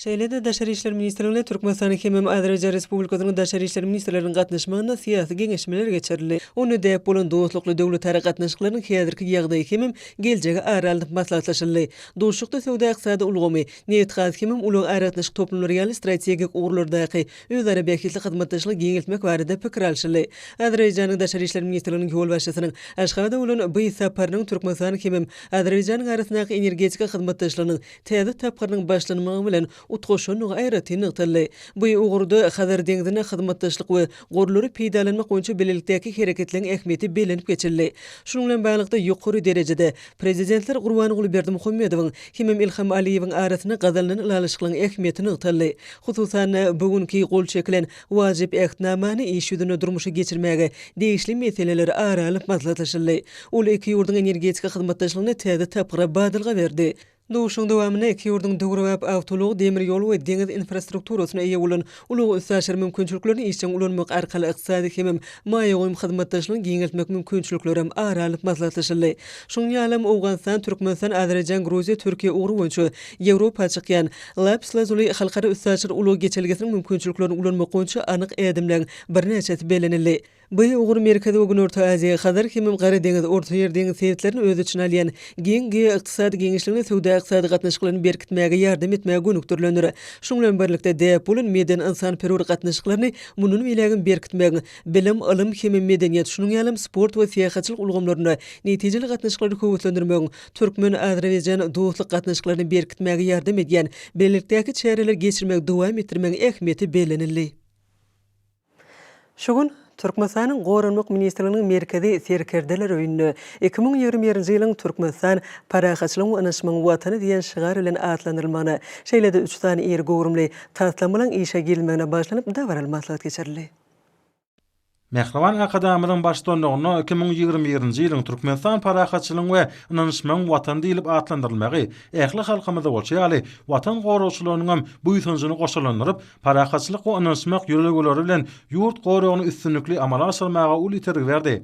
Şeýle-de Daşary işler ministrliginde Türkmenistanyň hemem Azerbaýjan Respublikasynyň Daşary işler ministrleriniň gatnaşmagynda syýasy geňeşmeler geçirildi. Onda däp bolan dostlukly döwletara gatnaşyklarynyň häzirki ýagdaýy hemem geljegi ara alnyp maslahatlaşyldy. Duşuşykda söwda-ykdysady ulgamy, nebitgaz hemem ulag-aragatnaşyk toplumlary ýaly strategik ugurlardaky özara bähbitli hyzmatdaşlygy giňeltmek barada pikir alşyldy. Azerbaýjanyň Daşary işler ministrliginiň ýolbaşçysynyň Aşgabada bolan bu saparynyň Türkmenistanyň hemem Azerbaýjanyň arasyndaky energetika hyzmatdaşlygynyň täze tapgyrynyň başlanmagy bilen utgaşandygy aýratyn nygtaldy. Bu ugurda Hazar deňzinde hyzmatdaşlyk we gorlary peýdalanmak boýunça bilelikdäki hereketleriň ähmiýeti bellenip geçildi. Şunuň bilen baglylykda, ýokary derejede Prezidentler Gurbanguly Berdimuhamedowyň hemem Ilham Aliýewiň arasynda gazanylan ylalaşyklaryň ähmiýeti nygtaldy. Hususan-da, bu günki gol çekilen wajyp Ähtnamany iş ýüzünde durmuşa geçirmäge degişli meseleler ara alnyp maslahatlaşyldy. Ol iki ýurduň energetika hyzmatdaşlygynda täze tapgyra badalga berdi. Duşuşygyň dowamynda iki ýurduň döwrebap awtoulag, demir ýol we deňiz infrastrukturasyna eýe bolan ulag-üstaşyr mümkinçiliklerini işjeň ulanmak arkaly ykdysady hemem maýa goýum hyzmatdaşlygyny giňeltmek mümkinçiliklerem ara alnyp maslahatlaşyldy. Şunuň ýalam Owganystan, Türkmenistan, Azerbaýjan, Gruziýa, Türkiýe ugry boýunça Ýewropa çykýan Lapis Lazuli halkara üstaşyr ulag geçelgesiniň mümkinçiliklerini ulanmak boýunça anyk ädimleň birnäçesi bellenildi. Bu ugur Merkezi we Günorta Aziýa, Hazar hemem Gara deňiz, Ortaýer deňiz sebitlerini öz içine alýan giň geoykdysady giňişliginde söwda-ykdysady gatnaşyklaryny berkitmäge ýardam etmäge gönükdirilendir. Şunuň bilen birlikde, däp bolan medeni-ynsanperwer gatnaşyklaryny mundan beýlägem berkitmegiň, bilim, ylym hemem medeniýet, şunuň ýalam sport we syýahatçylyk ulgamlarynda netijeli gatnaşyklary höweslendirmegiň türkmen-azerbaýjan dostluk gatnaşyklaryny berkitmäge ýardam edýän bilelikdäki çäreleri geçirmegi dowam etdirmegiň ähmiýeti bellenildi. Şu gün Türkmenistanyň Goranmak ministrliginiň Merkezi Serkerdeler öýünde 2021-nji ýylyň Türkmenistan, parahatçylygyň we ynanyşmagyň Watany diýen şygar bilen atlandyrylmagyna, şeýle-de üç sany iri göwrümli taslamalaryň işe girizilmegine bagyşlanyp dabaraly maslahat geçirildi. Mähriban Arkadagymyzyň baştutanlygynda 2021-nji ýylyň Türkmenistan parahatçylygyň we ynanyşmagyň Watany diýlip atlandyrylmagy ähli halkymyzda bolşy ýaly, Watan goragçylarynyňam buýsanjyny goşalandyryp, parahatçylyk we ynanyşmak ýörelgeleri bilen ýurt goragyny üstünlikli amala aşyrmaga uly itergi berdi.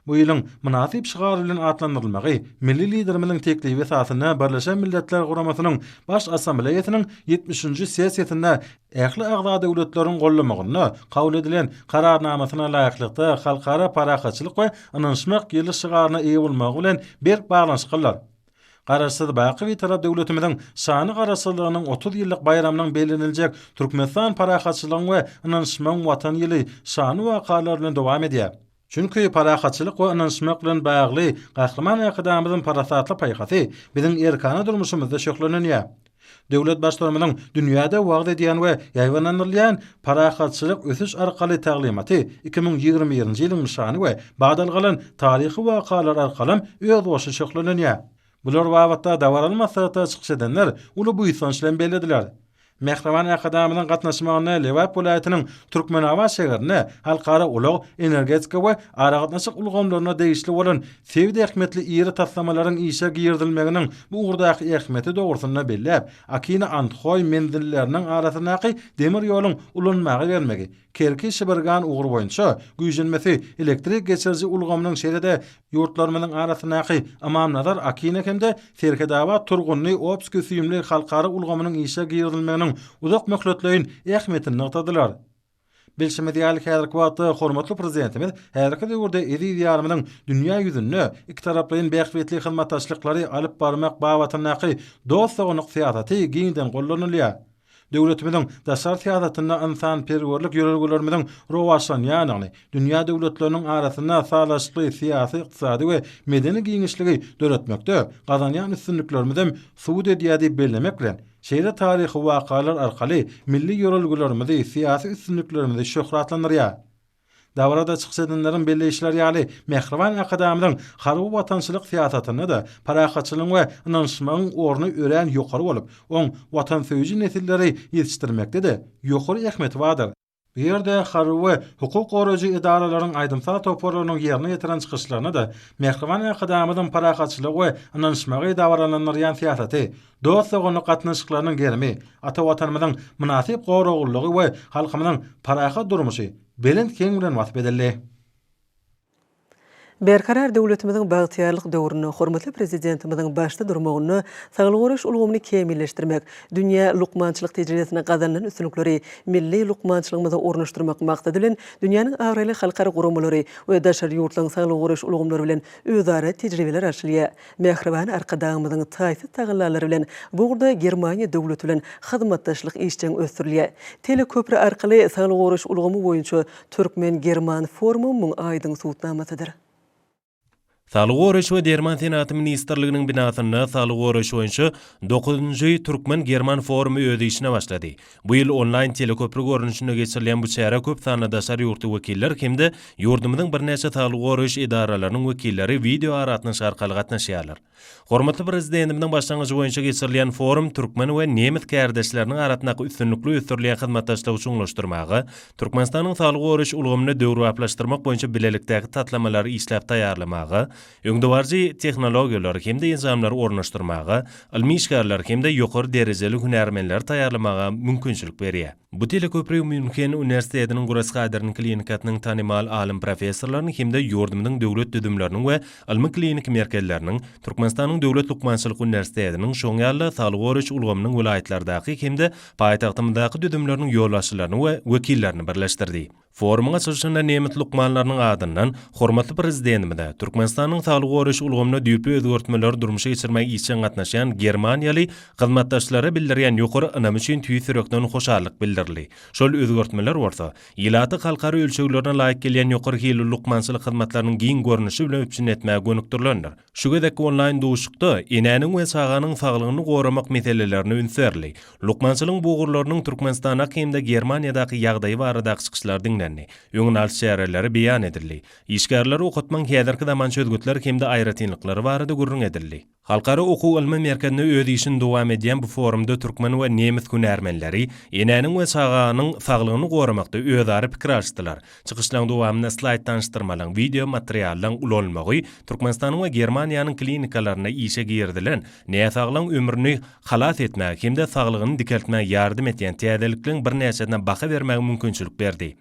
Bu ýylyň mynasyp şygar bilen atlandyrylmagy milli Liderimiziň teklibi esasynda Birleşen Milletler Guramasynyň Baş Assambleýasynyň ýetmişinji sessiýasynda ähli agza döwletleriň gollamagynda kabul edilen Kararnamasyna laýyklykda Halkara parahatçylyk we ynanyşmak ýyly şygaryna eýe bolmagy bilen berk baglanyşyklydyr. Garaşsyz, baky Bitarap döwletimiziň şanly Garaşsyzlygynyň 30 ýyllyk baýramynyň belleniljek Türkmenistan parahatçylygyň we ynanyşmagyň Watany ýyly şanly wakalar bilen dowam edýär. Çünki parahatçylyk we ynanyşmak bilen bagly Gahryman Arkadagymyzyň parasatly paýhasy biziň erkana durmuşymyzda şöhlenenýär. Döwlet Baştutanymyzyň dünýäde wagyz edýän we ýaýbaňlandyrylýan Parahatçylyk ösüş arkaly taglymaty 2021-nji ýylyň nyşany we badalgalan taryhy wakalar arkalam özboluşly şöhlelenýär. Bular babatda dabaraly maslahatda çykyş edenler uly buýsanç bilen bellediler. Mähriban Arkadagymyzyň gatnaşmagynda Lebap welaýatynyň Türkmenabat şäherinde halkara ulag, energetika we aragatnaşyk ulgamlaryna degişli bolan sebit ähmiýetli iri taslamalaryň işe girizilmeginiň bu ugurdaky ähmiýeti dogrusynda belläp, Akina-Andhoý menzilleriniň arasyndaky demir ýoluň ulanmaga berilmegi, Kerki-Şibirgan ugry boýunça güýjenmesi elektrik geçiriji ulgamynyň şeýle-de ýurtlarymyzyň arasyndaky Ymamnazar-Akina hem-de Serhetabat-Turgundy-Obskiý süýümli halkara ulgamynyň işe girizilmeginiň uzak möhletleýin ähmiýetini nygtadylar. Bilşimiz ýaly, häzirki wagtda hormatly Prezidentimiz häzirki döwürde eziz Diýarymyzyň dünýä ýüzünde ikitaraplaýyn bähbitli hyzmatdaşlyklary alyp barmak babatyndaky dost-doganlyk syýasaty giňden gollanylýar. Döwletimiziň daşary syýasatynda ynsanperwerlik ýörelgelerimiziň rowaçlanýandygyny, dünýä döwletleriniň arasynda sazlaşykly syýasy, ykdysady we medeni giňişligi döretmekde gazanýan üstünliklerimizem subut edýär diýip bellemek bilen, şeýle taryhy wakalar arkaly milli ýörelgelerimizi, syýasy üstünliklerimizi şöhratlandyrýar. Dabarada çykyş edenleriň belleýişleri ýaly, mähriban Arkadagymyzyň harby-watançylyk syýasatynda-da parahatçylygyň we ynanyşmagyň orny örän ýokary bolup, oň watansöýüji nesilleri ýetişdirmekde-de ýokary ähmiýeti bardyr. Bu ýerde harby we hukuk goraýjy edaralaryň aýdym-saz toparlarynyň ýerine ýetiren çykyşlarynda-da mähriban Arkadagymyzyň parahatçylygy we ynanyşmagy dabaralandyrýan syýasaty, dost-doganlyk gatnaşyklarynyň gerimi, ata Watanymyzyň mynasyp goraglylygy we halkymyzyň parahat durmuşy belent heň bilen wasp edildi. Berkarar döwletimiziň bagtyýarlyk döwründe hormatly Prezidentimiziň başda durmagynda saglygy goraýyş ulgamyny kämilleşdirmek, dünýä lukmançylyk tejribesinde gazanylan üstünlikleri milli lukmançylygymyza ornaşdyrmak maksady bilen, dünýäniň abraýly halkara guramalary we daşary ýurtlaryň saglygy goraýyş ulgamlary bilen özara tejribeler alşylýar. Mähriban Arkadagymyzyň taýsyz tagallalary bilen bu ugurda Germaniýa döwleti bilen hyzmatdaşlyk işjeň ösdürilýär. Teleköpri arkaly saglygy goraýyş ulgamy boýunça Türkmen-german forumy muň aýdyň subutnamasydyr. Saglygy goraýyş we derman senagaty ministrliginiň binasynda saglygy goraýyş boýunça dokuzynjy türkmen-german forumy öz işine başlady. Bu ýyl onlaýn teleköpri görnüşinde geçirilýän bu çärä köp sanly daşary ýurtly wekiller hem-de ýurdumyzyň birnäçe saglygy goraýyş edaralarynyň wekilleri wideoaragatnaşyk arkaly gatnaşýarlar. Hormatly Prezidentimiziň başlangyjy boýunça geçirilýän forum türkmen we nemes kärdeşleriniň arasyndaky üstünlikli ösdürilýän hyzmatdaşlygy çuňlaşdyrmaga, Türkmenistanyň saglygy goraýyş ulgamyny döwrebaplaşdyrmak boýunça bilelikdäki taslamalary işläp taýýarlamaga, öňdebaryjy tehnologiýalary hem-de enjamlary ornaşdyrmaga, ylmy işgärleri hem-de ýokary derejeli hünärmenleri taýýarlamaga mümkinçilik berýär. Bu teleköpri Mýunhen uniwersitetiniň Grosshaderyn klinikasynyň tanymal alym-professorlaryny hem-de ýurdumyzyň döwlet düzümleriniň we ylmy-kliniki merkezleriniň, Türkmenistanyň Döwlet lukmançylyk uniwersitetiniň, şoň ýaly-da saglygy goraýyş ulgamynyň welaýatlardaky hem-de paýtagtymyzdaky düzümleriniň ýolbaşçylaryny we wekillerini birleşdirdi. Forumyň açylyşynda nemes lukmanlarynyň adyndan hormatly Prezidentimize Türkmenistanyň saglygy goraýyş ulgamynda düýpli özgertmeleri durmuşa geçirmäge işjeň gatnaşýan germaniýaly hyzmatdaşlara bildirýän ýokary ynamy üçin tüýs ýürekden hoşallyk bildirildi. Şol özgertmeler bolsa, ilaty halkara ölçeglerine laýyk gelýän ýokary hilli lukmançylyk hyzmatlarynyň giň görnüşi bilen üpjün etmäge gönükdirilendir. Şu gezekki onlaýn duşuşykda enäniň we çaganyň saglygyny goramak meselelerine üns berildi. Lukmançylygyň bu ugurlarynyň Türkmenistandaky hem-de Germaniýadaky ýagdaýy baradaky çykyşlar diňlendi. Öňüni alyş çäreleri beýan edildi. Işgärleri okatmagyň häzirki zaman çözgütleri hem-de aýratynlyklary barada gürrüň edildi. Halkara okuw-ylmy merkezinde öz işini dowam edýän bu forumda türkmen we nemes hünärmenleri enäniň we çaganyň saglygyny goramakda özara pikir alyşdylar. Çykyşlaryň dowamynda slaýd tanyşdyrmalaryň, wideo materiallaryň ulanylmagy Türkmenistanyň we Germaniýanyň klinikalarynda işe girizilen, näsaglaryň ömrüni halas etmäge hem-de saglygyny dikeltmäge ýardam edýän täzelikleriň birnäçesine baha bermäge mümkinçilik berdi.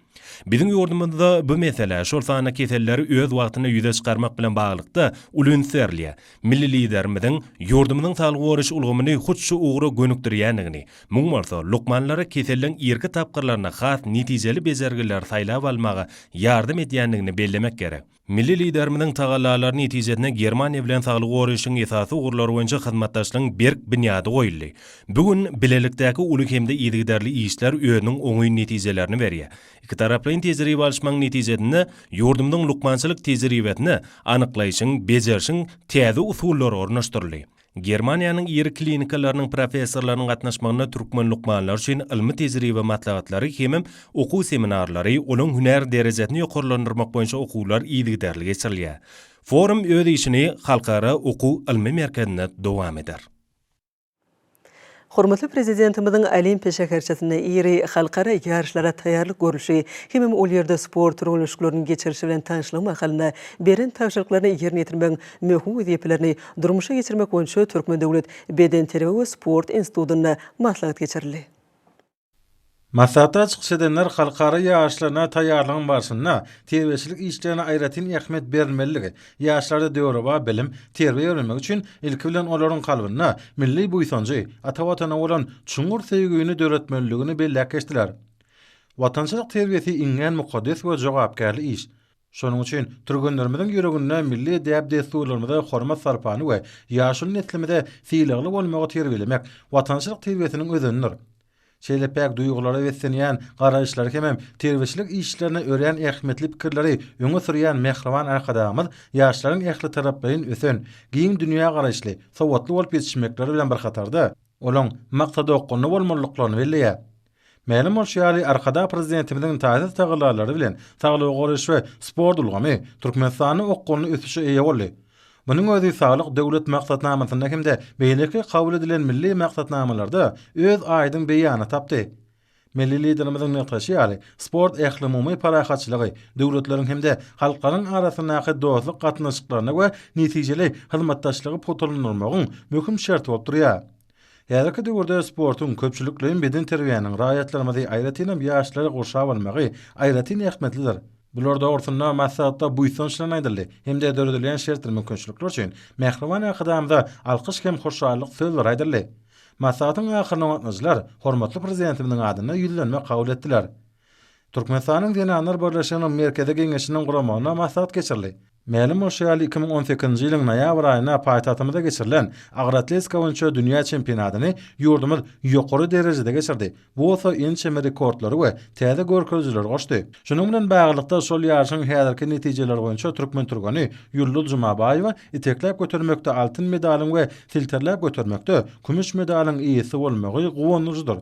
Biziň ýurdumyzda bu meselä, şol sanda keselleri öz wagtynda ýüze çykarmak bilen baglylykda uly üns berilýär. Milli Liderimiziň ýurdumyzyň saglygy goraýyş ulgamyny hut şu ugra gönükdirýändigini, muň bolsa lukmanlara keselligiň irki tapgyrlarynda has netijeli bejergileri saýlap almaga ýardam edýändigini bellemek gerek. Milli Liderimiziň tagallalary netijesinde Germaniýa bilen saglygy goraýşyň esasy ugurlary boýunça hyzmatdaşlygyň berk binýady goýuldy. Bu gün bilelikdäki uly hem-de yzygiderli işler özüniň oňyn netijelerini berýär. Ikitaraplaýyn tejribe alyşmagyň netijesinde ýurdumyzyň lukmançylyk tejribesine anyklaýşyň, bejerişiň täze usullary ornaşdyryldy. Germaniýanyň iri klinikalarynyň professorlarynyň gatnaşmagynda türkmen lukmanlary üçin ylmy-tejribe maslahatlary hemem okuw seminarlary, olaryň hünär derejesini ýokarlandyrmak boýunça okuwlar yzygiderli geçirilýär. Forum öz işini Halkara okuw-ylmy merkezinde dowam eder. Hormatly Prezidentimiziň Olimpiýa şäherçesinde iri halkara ýaryşlara taýýarlyk görlüşi hemem ol ýerde sport türgenleşikleriniň geçirilişi bilen tanyşlygy mahalynda beren tabşyryklaryny ýerine ýetirmegiň möhüm wezipelerini durmuşa geçirmek boýunça Türkmen döwlet bedenterbiýe we sport institutynda maslahat geçirildi. Maslahatda çykyş edenler halkara ýaryşlaryna taýýarlygyň barşynda terbiýeçilik işlerine aýratyn ähmiýet berilmelidigi, ýaşlarda döwrebap bilim, terbiýe berilmegi üçin ilki bilen olaryň kalbynda milli buýsanjy, ata Watana bolan çuňňur söýgini döretmelidigini belläp geçdiler. Watançylyk terbiýesi iňňän mukaddes we jogapkärli iş. Şonuň üçin türgenlerimiziň ýüreginde milli däp-dessurlarymyza hormat-sarpany we ýaşuly neslimize sylagly bolmagy terbiýelemek watançylyk terbiýesiniň özenidir. Şeýle päk duýgulara beslenýän garaýyşlary hemem terbiýeçilik işlerine örän ähmiýetli pikirleri öňe sürýän mähriban Arkadagymyz ýaşlaryň ählitaraplaýyn ösen, giň dünýägaraýyşly, sowatly bolup ýetişmekleri bilen bir hatarda, olaň maksadaokgunly bolmalydyklaryny belleýär. Mälim bolşy ýaly, Arkadag Prezidentimiziň taýsyz tagallalary bilen saglygy goraýyş we sport ulgamy Türkmenistanda okgunly ösüşe eýe boldy. Munuň özi Saglyk Döwlet maksatnamasynda hem-de beýleki kabul edilen milli maksatnamalarda öz aýdyň beýanyny tapdy. Milli Liderimiziň nygtaşy ýaly, sport ählumumy parahatçylygy, döwletleriň hem-de halklaryň arasyndaky dostluk gatnaşyklaryny we netijeli hyzmatdaşlygy pugtalandyrmagyň möhüm şerti bolup durýar. Häzirki döwürde sportuň, köpçülikleýin bedenterbiýäniň raýatlarymyzy, aýratynam ýaşlary gurşap almagy aýratyn ähmiýetlidir. Bular dogrusynda maslahatda buýsanç bilen aýdyldy hem-de döredilýän şertdir mümkinçilikler üçin mähriban Arkadagymyza alkyş hem hoşallyk sözleri aýdyldy. Maslahatyň ahyrynda gatnaşyjylar hormatly Prezidentimiziň adyna ýüzlenme kabul etdiler. Türkmenistanyň Zenanlar birleşiginiň Merkezi Geňeşiniň guramagynda maslahat geçirildi. Mälim bolşy ýaly, 2018-nji ýylyň noýabr aýynda paýtagtymyzda geçirilen agyr atletika boýunça dünýä çempionatyny ýurdumyz ýokary derejede geçirdi. Bu bolsa ençeme rekordlary we täze görkezijileri goşdy. Şunuň bilen baglylykda, şol ýaryşyň häzirki netijeleri boýunça türkmen türgeni Ýulduz Jumabaýewa itekläp götermekde altyn medalyň we silterläp götermekde kümüş medalyň eýesi bolmagy guwandyryjydyr.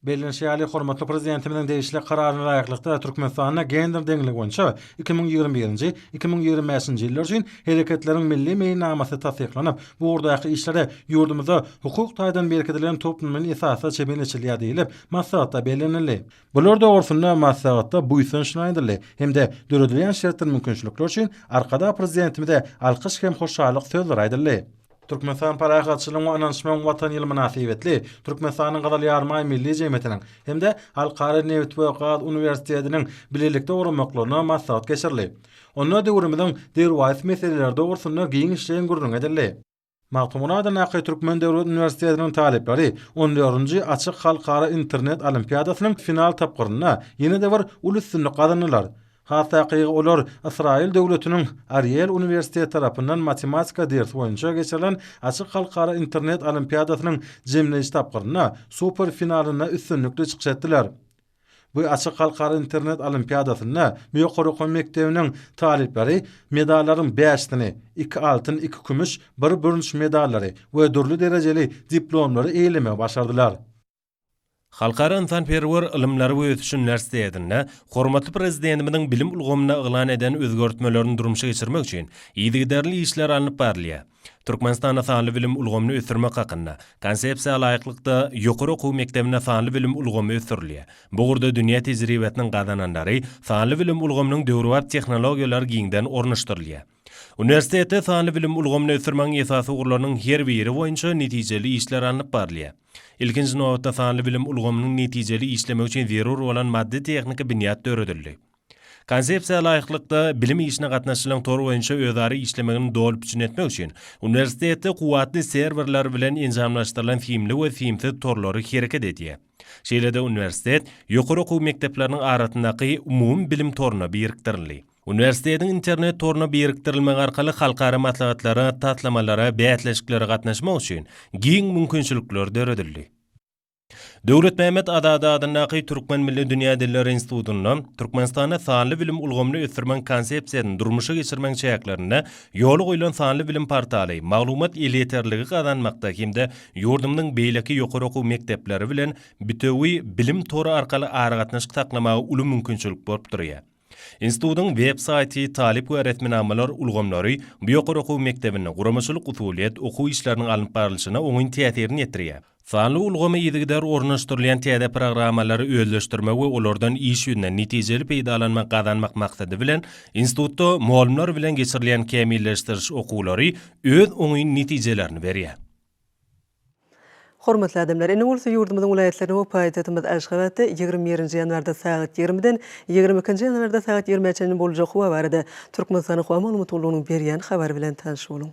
Bellenişi ýaly, hormatly Prezidentimiziň degişli Kararyna laýyklykda, Türkmenistanda gender deňligi boýunça 2021-nji, 2025-nji ýyllar üçin Hereketleriň Milli meýilnamasy tassyklanyp, bu ugurdaky işlere ýurdumyzda hukuk taýdan berkidilen toplumlaýyn esasda çemeleşilýär diýlip, maslahatda bellenildi. Bular dogrusynda maslahatda buýsançly aýdyldy hem-de döredilýän şertdir mümkinçilikler üçin Arkadag Prezidentimize alkyş hem hoşallyk sözleri aýdyldy. Türkmenistan Parahatçylygyň we ynanyşmagyň Watany ýyly mynasybetli Türkmenistanyň Gyzyl Ýarymaý Milli jemgyýetiniň hem-de Halkara nebit we gaz uniwersitetiniň bilelikde guramaklaryna maslahat geçirildi. Onda döwrümiziň derwaýys meseleleri dogrusynda giňişleýin gürrüň edildi. Magtymguly adyndaky Türkmen döwlet uniwersitetiniň talyplary on dördünji açyk halkara internet olimpiadasynyň final tapgyrynda ýene-de bir uly üstünlik gazandylar. Has takygy, olar Ysraýyl döwletiniň Ariel uniwersiteti tarapyndan matematika dersi boýunça geçirilen açyk halkara internet olimpiadasynyň jemleýji tapgyrynda super finalynda üstünlikli çykyş etdiler. Bu açyk halkara internet olimpiadasynda bu ýokary okuw mekdebiniň talyplary medallaryň bäşisini, iki altyn, iki kümüş, bir bürünç medallary we dürli derejeli diplomlary eýelemegi başardylar. Halkara ynsanperwer ylymlary we ösüş uniwersitetinde hormatly Prezidentimiziň bilim ulgamynda yglan eden özgertmelerini durmuşa geçirmek üçin yzygiderli işler alnyp barylýar. Türkmenistanda sanly bilim ulgamyny ösdürmek hakynda Konsepsiýa laýyklykda, ýokary okuw mekdebinde sanly bilim ulgamy ösdürilýär. Bu ugurda dünýä tejribesiniň gazananlary, sanly bilim ulgamynyň döwrebap tehnologiýalary giňden ornaşdyrylýar. Uniwersitetde sanly bilim ulgamyny ösdürmegiň esasy ugurlarynyň her biri boýunça netijeli işler alnyp barylýar. Ilkinji nobatda sanly bilim ulgamynyň netijeli işlemegi üçin zerur bolan maddy-tehniki binýat döredildi. Konsepsiýa laýyklykda, bilim işine gatnaşyjylaryň tor boýunça özara işlemegini doly üpjün etmek üçin, uniwersitetde kuwwatly serwerler bilen enjamlaşdyrylan simli we simsiz torlary hereket edýär. Şeýle-de uniwersitet ýokary okuw mekdepleriniň arasyndaky umumy bilim toruna birikdirildi. Uniwersitetiň internet toruna birikdirilmegi arkaly halkara maslahatlara, taslamalara, bäsleşiklere gatnaşmak üçin giň mümkinçilikler döredildi. Döwletmämmet Azady adyndaky Türkmen milli dünýä dilleri institutynda Türkmenistanda sanly bilim ulgamyny ösdürmegiň Konsepsiýasyny durmuşa geçirmegiň çäklerinde ýola goýlan sanly bilim portaly maglumat elýeterligi gazanmakda hem-de ýurdumyzyň beýleki ýokary okuw mekdepleri bilen bitewi bilim tory arkaly aragatnaşyk saklamaga uly mümkinçilik bolup durýar. Institutyň web saýty, talyp we resminamalar ulgamlary bu ýokary okuw mekdebinde guramaçylyk-usulyýet okuw işleriniň alnyp barlyşyna oňyn täsirini ýetirýär. Sanly ulgama yzygider ornaşdyrylýan täze programmalary özleşdirmek we olardan iş ýüzünde netijeli peýdalanmak gazanmak maksady bilen, institutda mugallymlar bilen geçirilýän kämilleşdiriş okuwlary öz oňyn netijelerini berýär. Hormatly adamlar, indi bolsa ýurdumyzyň welaýatlarynda we paýtagtymyz Aşgabatda 21-nji ýanwarda sagat ýigrimiden 22-nji ýanwarda sagat ýigrimä çenli boljak howa barada Türkmenistanyň Howa maglumat gullugynyň berýän habary bilen tanyş boluň.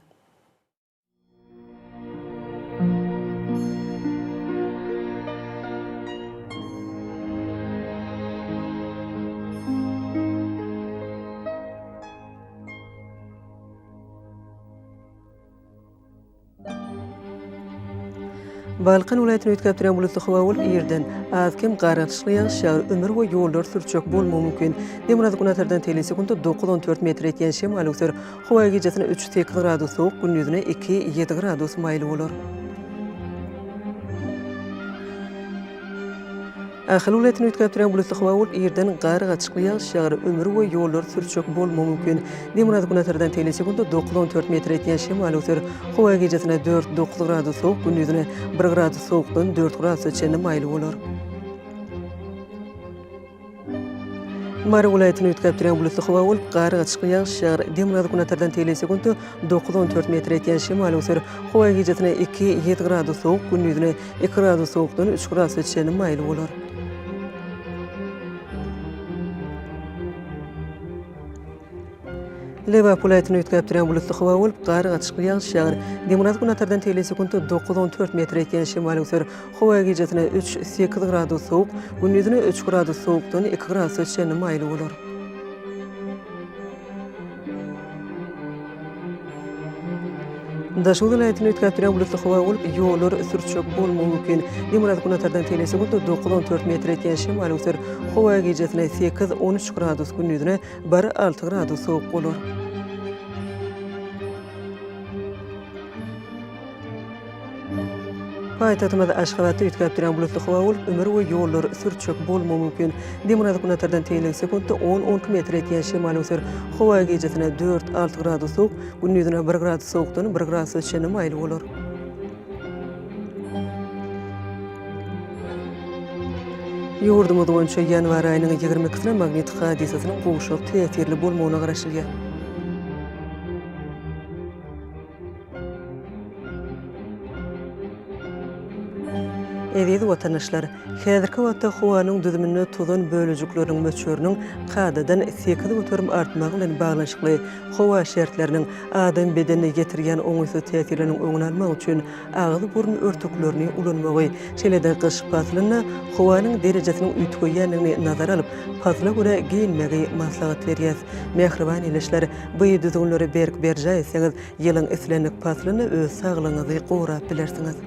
Balkan welaýatyny üýtgäp durýan bulutly howa bolup, irden az-kem gar atyşly ýagyş ýagar, ümür we ýollar sürçek bolmagy mümkin. Demirgazyk-günortadan tegelek sekuntda dokuz-on dört metr ýetýän şemal öwser. Howa gijesine üç-sekiz gradus sowuk, gündizine iki, ýedi gradus maýyl bolar. Ahal welaýatyny üýtgäp durýan bulutly howa bolup, irden gar gatyşykly ýagyş ýagar, ümür we ýollar sürçek bolmagy mümkin. Demirgazyk-günortadan tegelek sekuntda dokuz-on dört metr ýetýän şemal öwser. Howa gijesine dört, dokuz gradus sowuk, gündizine bir gradus sowukdan dört gradusa çenli maýyl bolar. Mary welaýatyny üýtgäp durýan bulutly howa bolup, gar gatyşykly ýagyş ýagar. Demirgazyk-günortadan tegelek sekuntda dokuz-on dört metr ýetýän şemal öwser. Howa gijesine iki, ýedi gradus sowuk, gündizine iki gradus sowukdan üç gradusa çenli maýyl bolar. Lebap welaýatynda üýtgäp durýan bulutly howa bolup, gar gatyşykly ýagyş ýagar. Demirgazyk-günortadan tegelek sekuntda 9-14 metr ýetýän şemal öwser. Howa gijesine üç, sekiz gradus sowuk, gündizine üç gradus sowukdan iki gradusa çenli maýyl bolar. Daşoguz welaýatynda üýtgäp durýan bulutly howa bolup, ýollar sürçek bolmagy mümkin. Demirgazyk-günortadan tegelek sekuntda 9-14 metr ýetýän şemal öwser. Howa gijesine sekiz, 13 gradus, gündizine bir, alty gradus sowuk bolar. Paýtagtymyz Aşgabatda üýtgäp durýan bulutly howa bolup, ümür we ýollar sürçek bolmagy mümkin. Demirgazyk-günortadan tegelek sekuntda on-on iki metr ýetýän şemal öwser. Howa gijesine dört, alty gradus sowuk, gündizine bir gradus sowukdan bir gradusa çenli maýyl bolar. Ýurdumyz boýunça ýanwar aýynyň ýigrimi ikisine magnit hadysasynyň gowşak täsirli bolmagyna garaşylýar. Eziz watandaşlar! Häzirki wagtda howanyň düzüminde tozan bölejikleriniň möçberiniň kadadan 8% artmagy bilen baglanyşykly howa şertleriniň adam bedenine ýetirýän oňaýsyz täsirleriniň öňüni almak üçin agyz-burun örtüklerini ulanmagy, şeýle-de gyş paslynda howanyň derejesiniň üýtgeýändigini nazara alyp, pasla görä geýinmegi maslahat berýäs. Mähriban ildeşler, bu düzgünleri berk berjaý etseňiz, ýylyň islendik paslynda öz saglygyňyzy gorap bilersiňiz.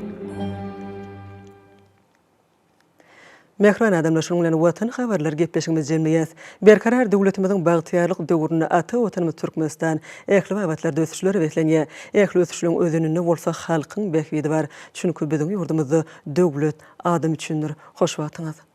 Mähriban adamlar, şunuň bilen Watan habarlary gepleşigimizi jemleýäs. Berkarar döwletimiziň bagtyýarlyk döwründe ata Watanymyz Türkmenistan ähli babatlarda ösüşlere beslenýär. Ähli ösüşleň özeninde bolsa halkyň bähbidi bar. Çünki biziň ýurdumyzda döwlet adam üçindir. Hoş wagtyňyz!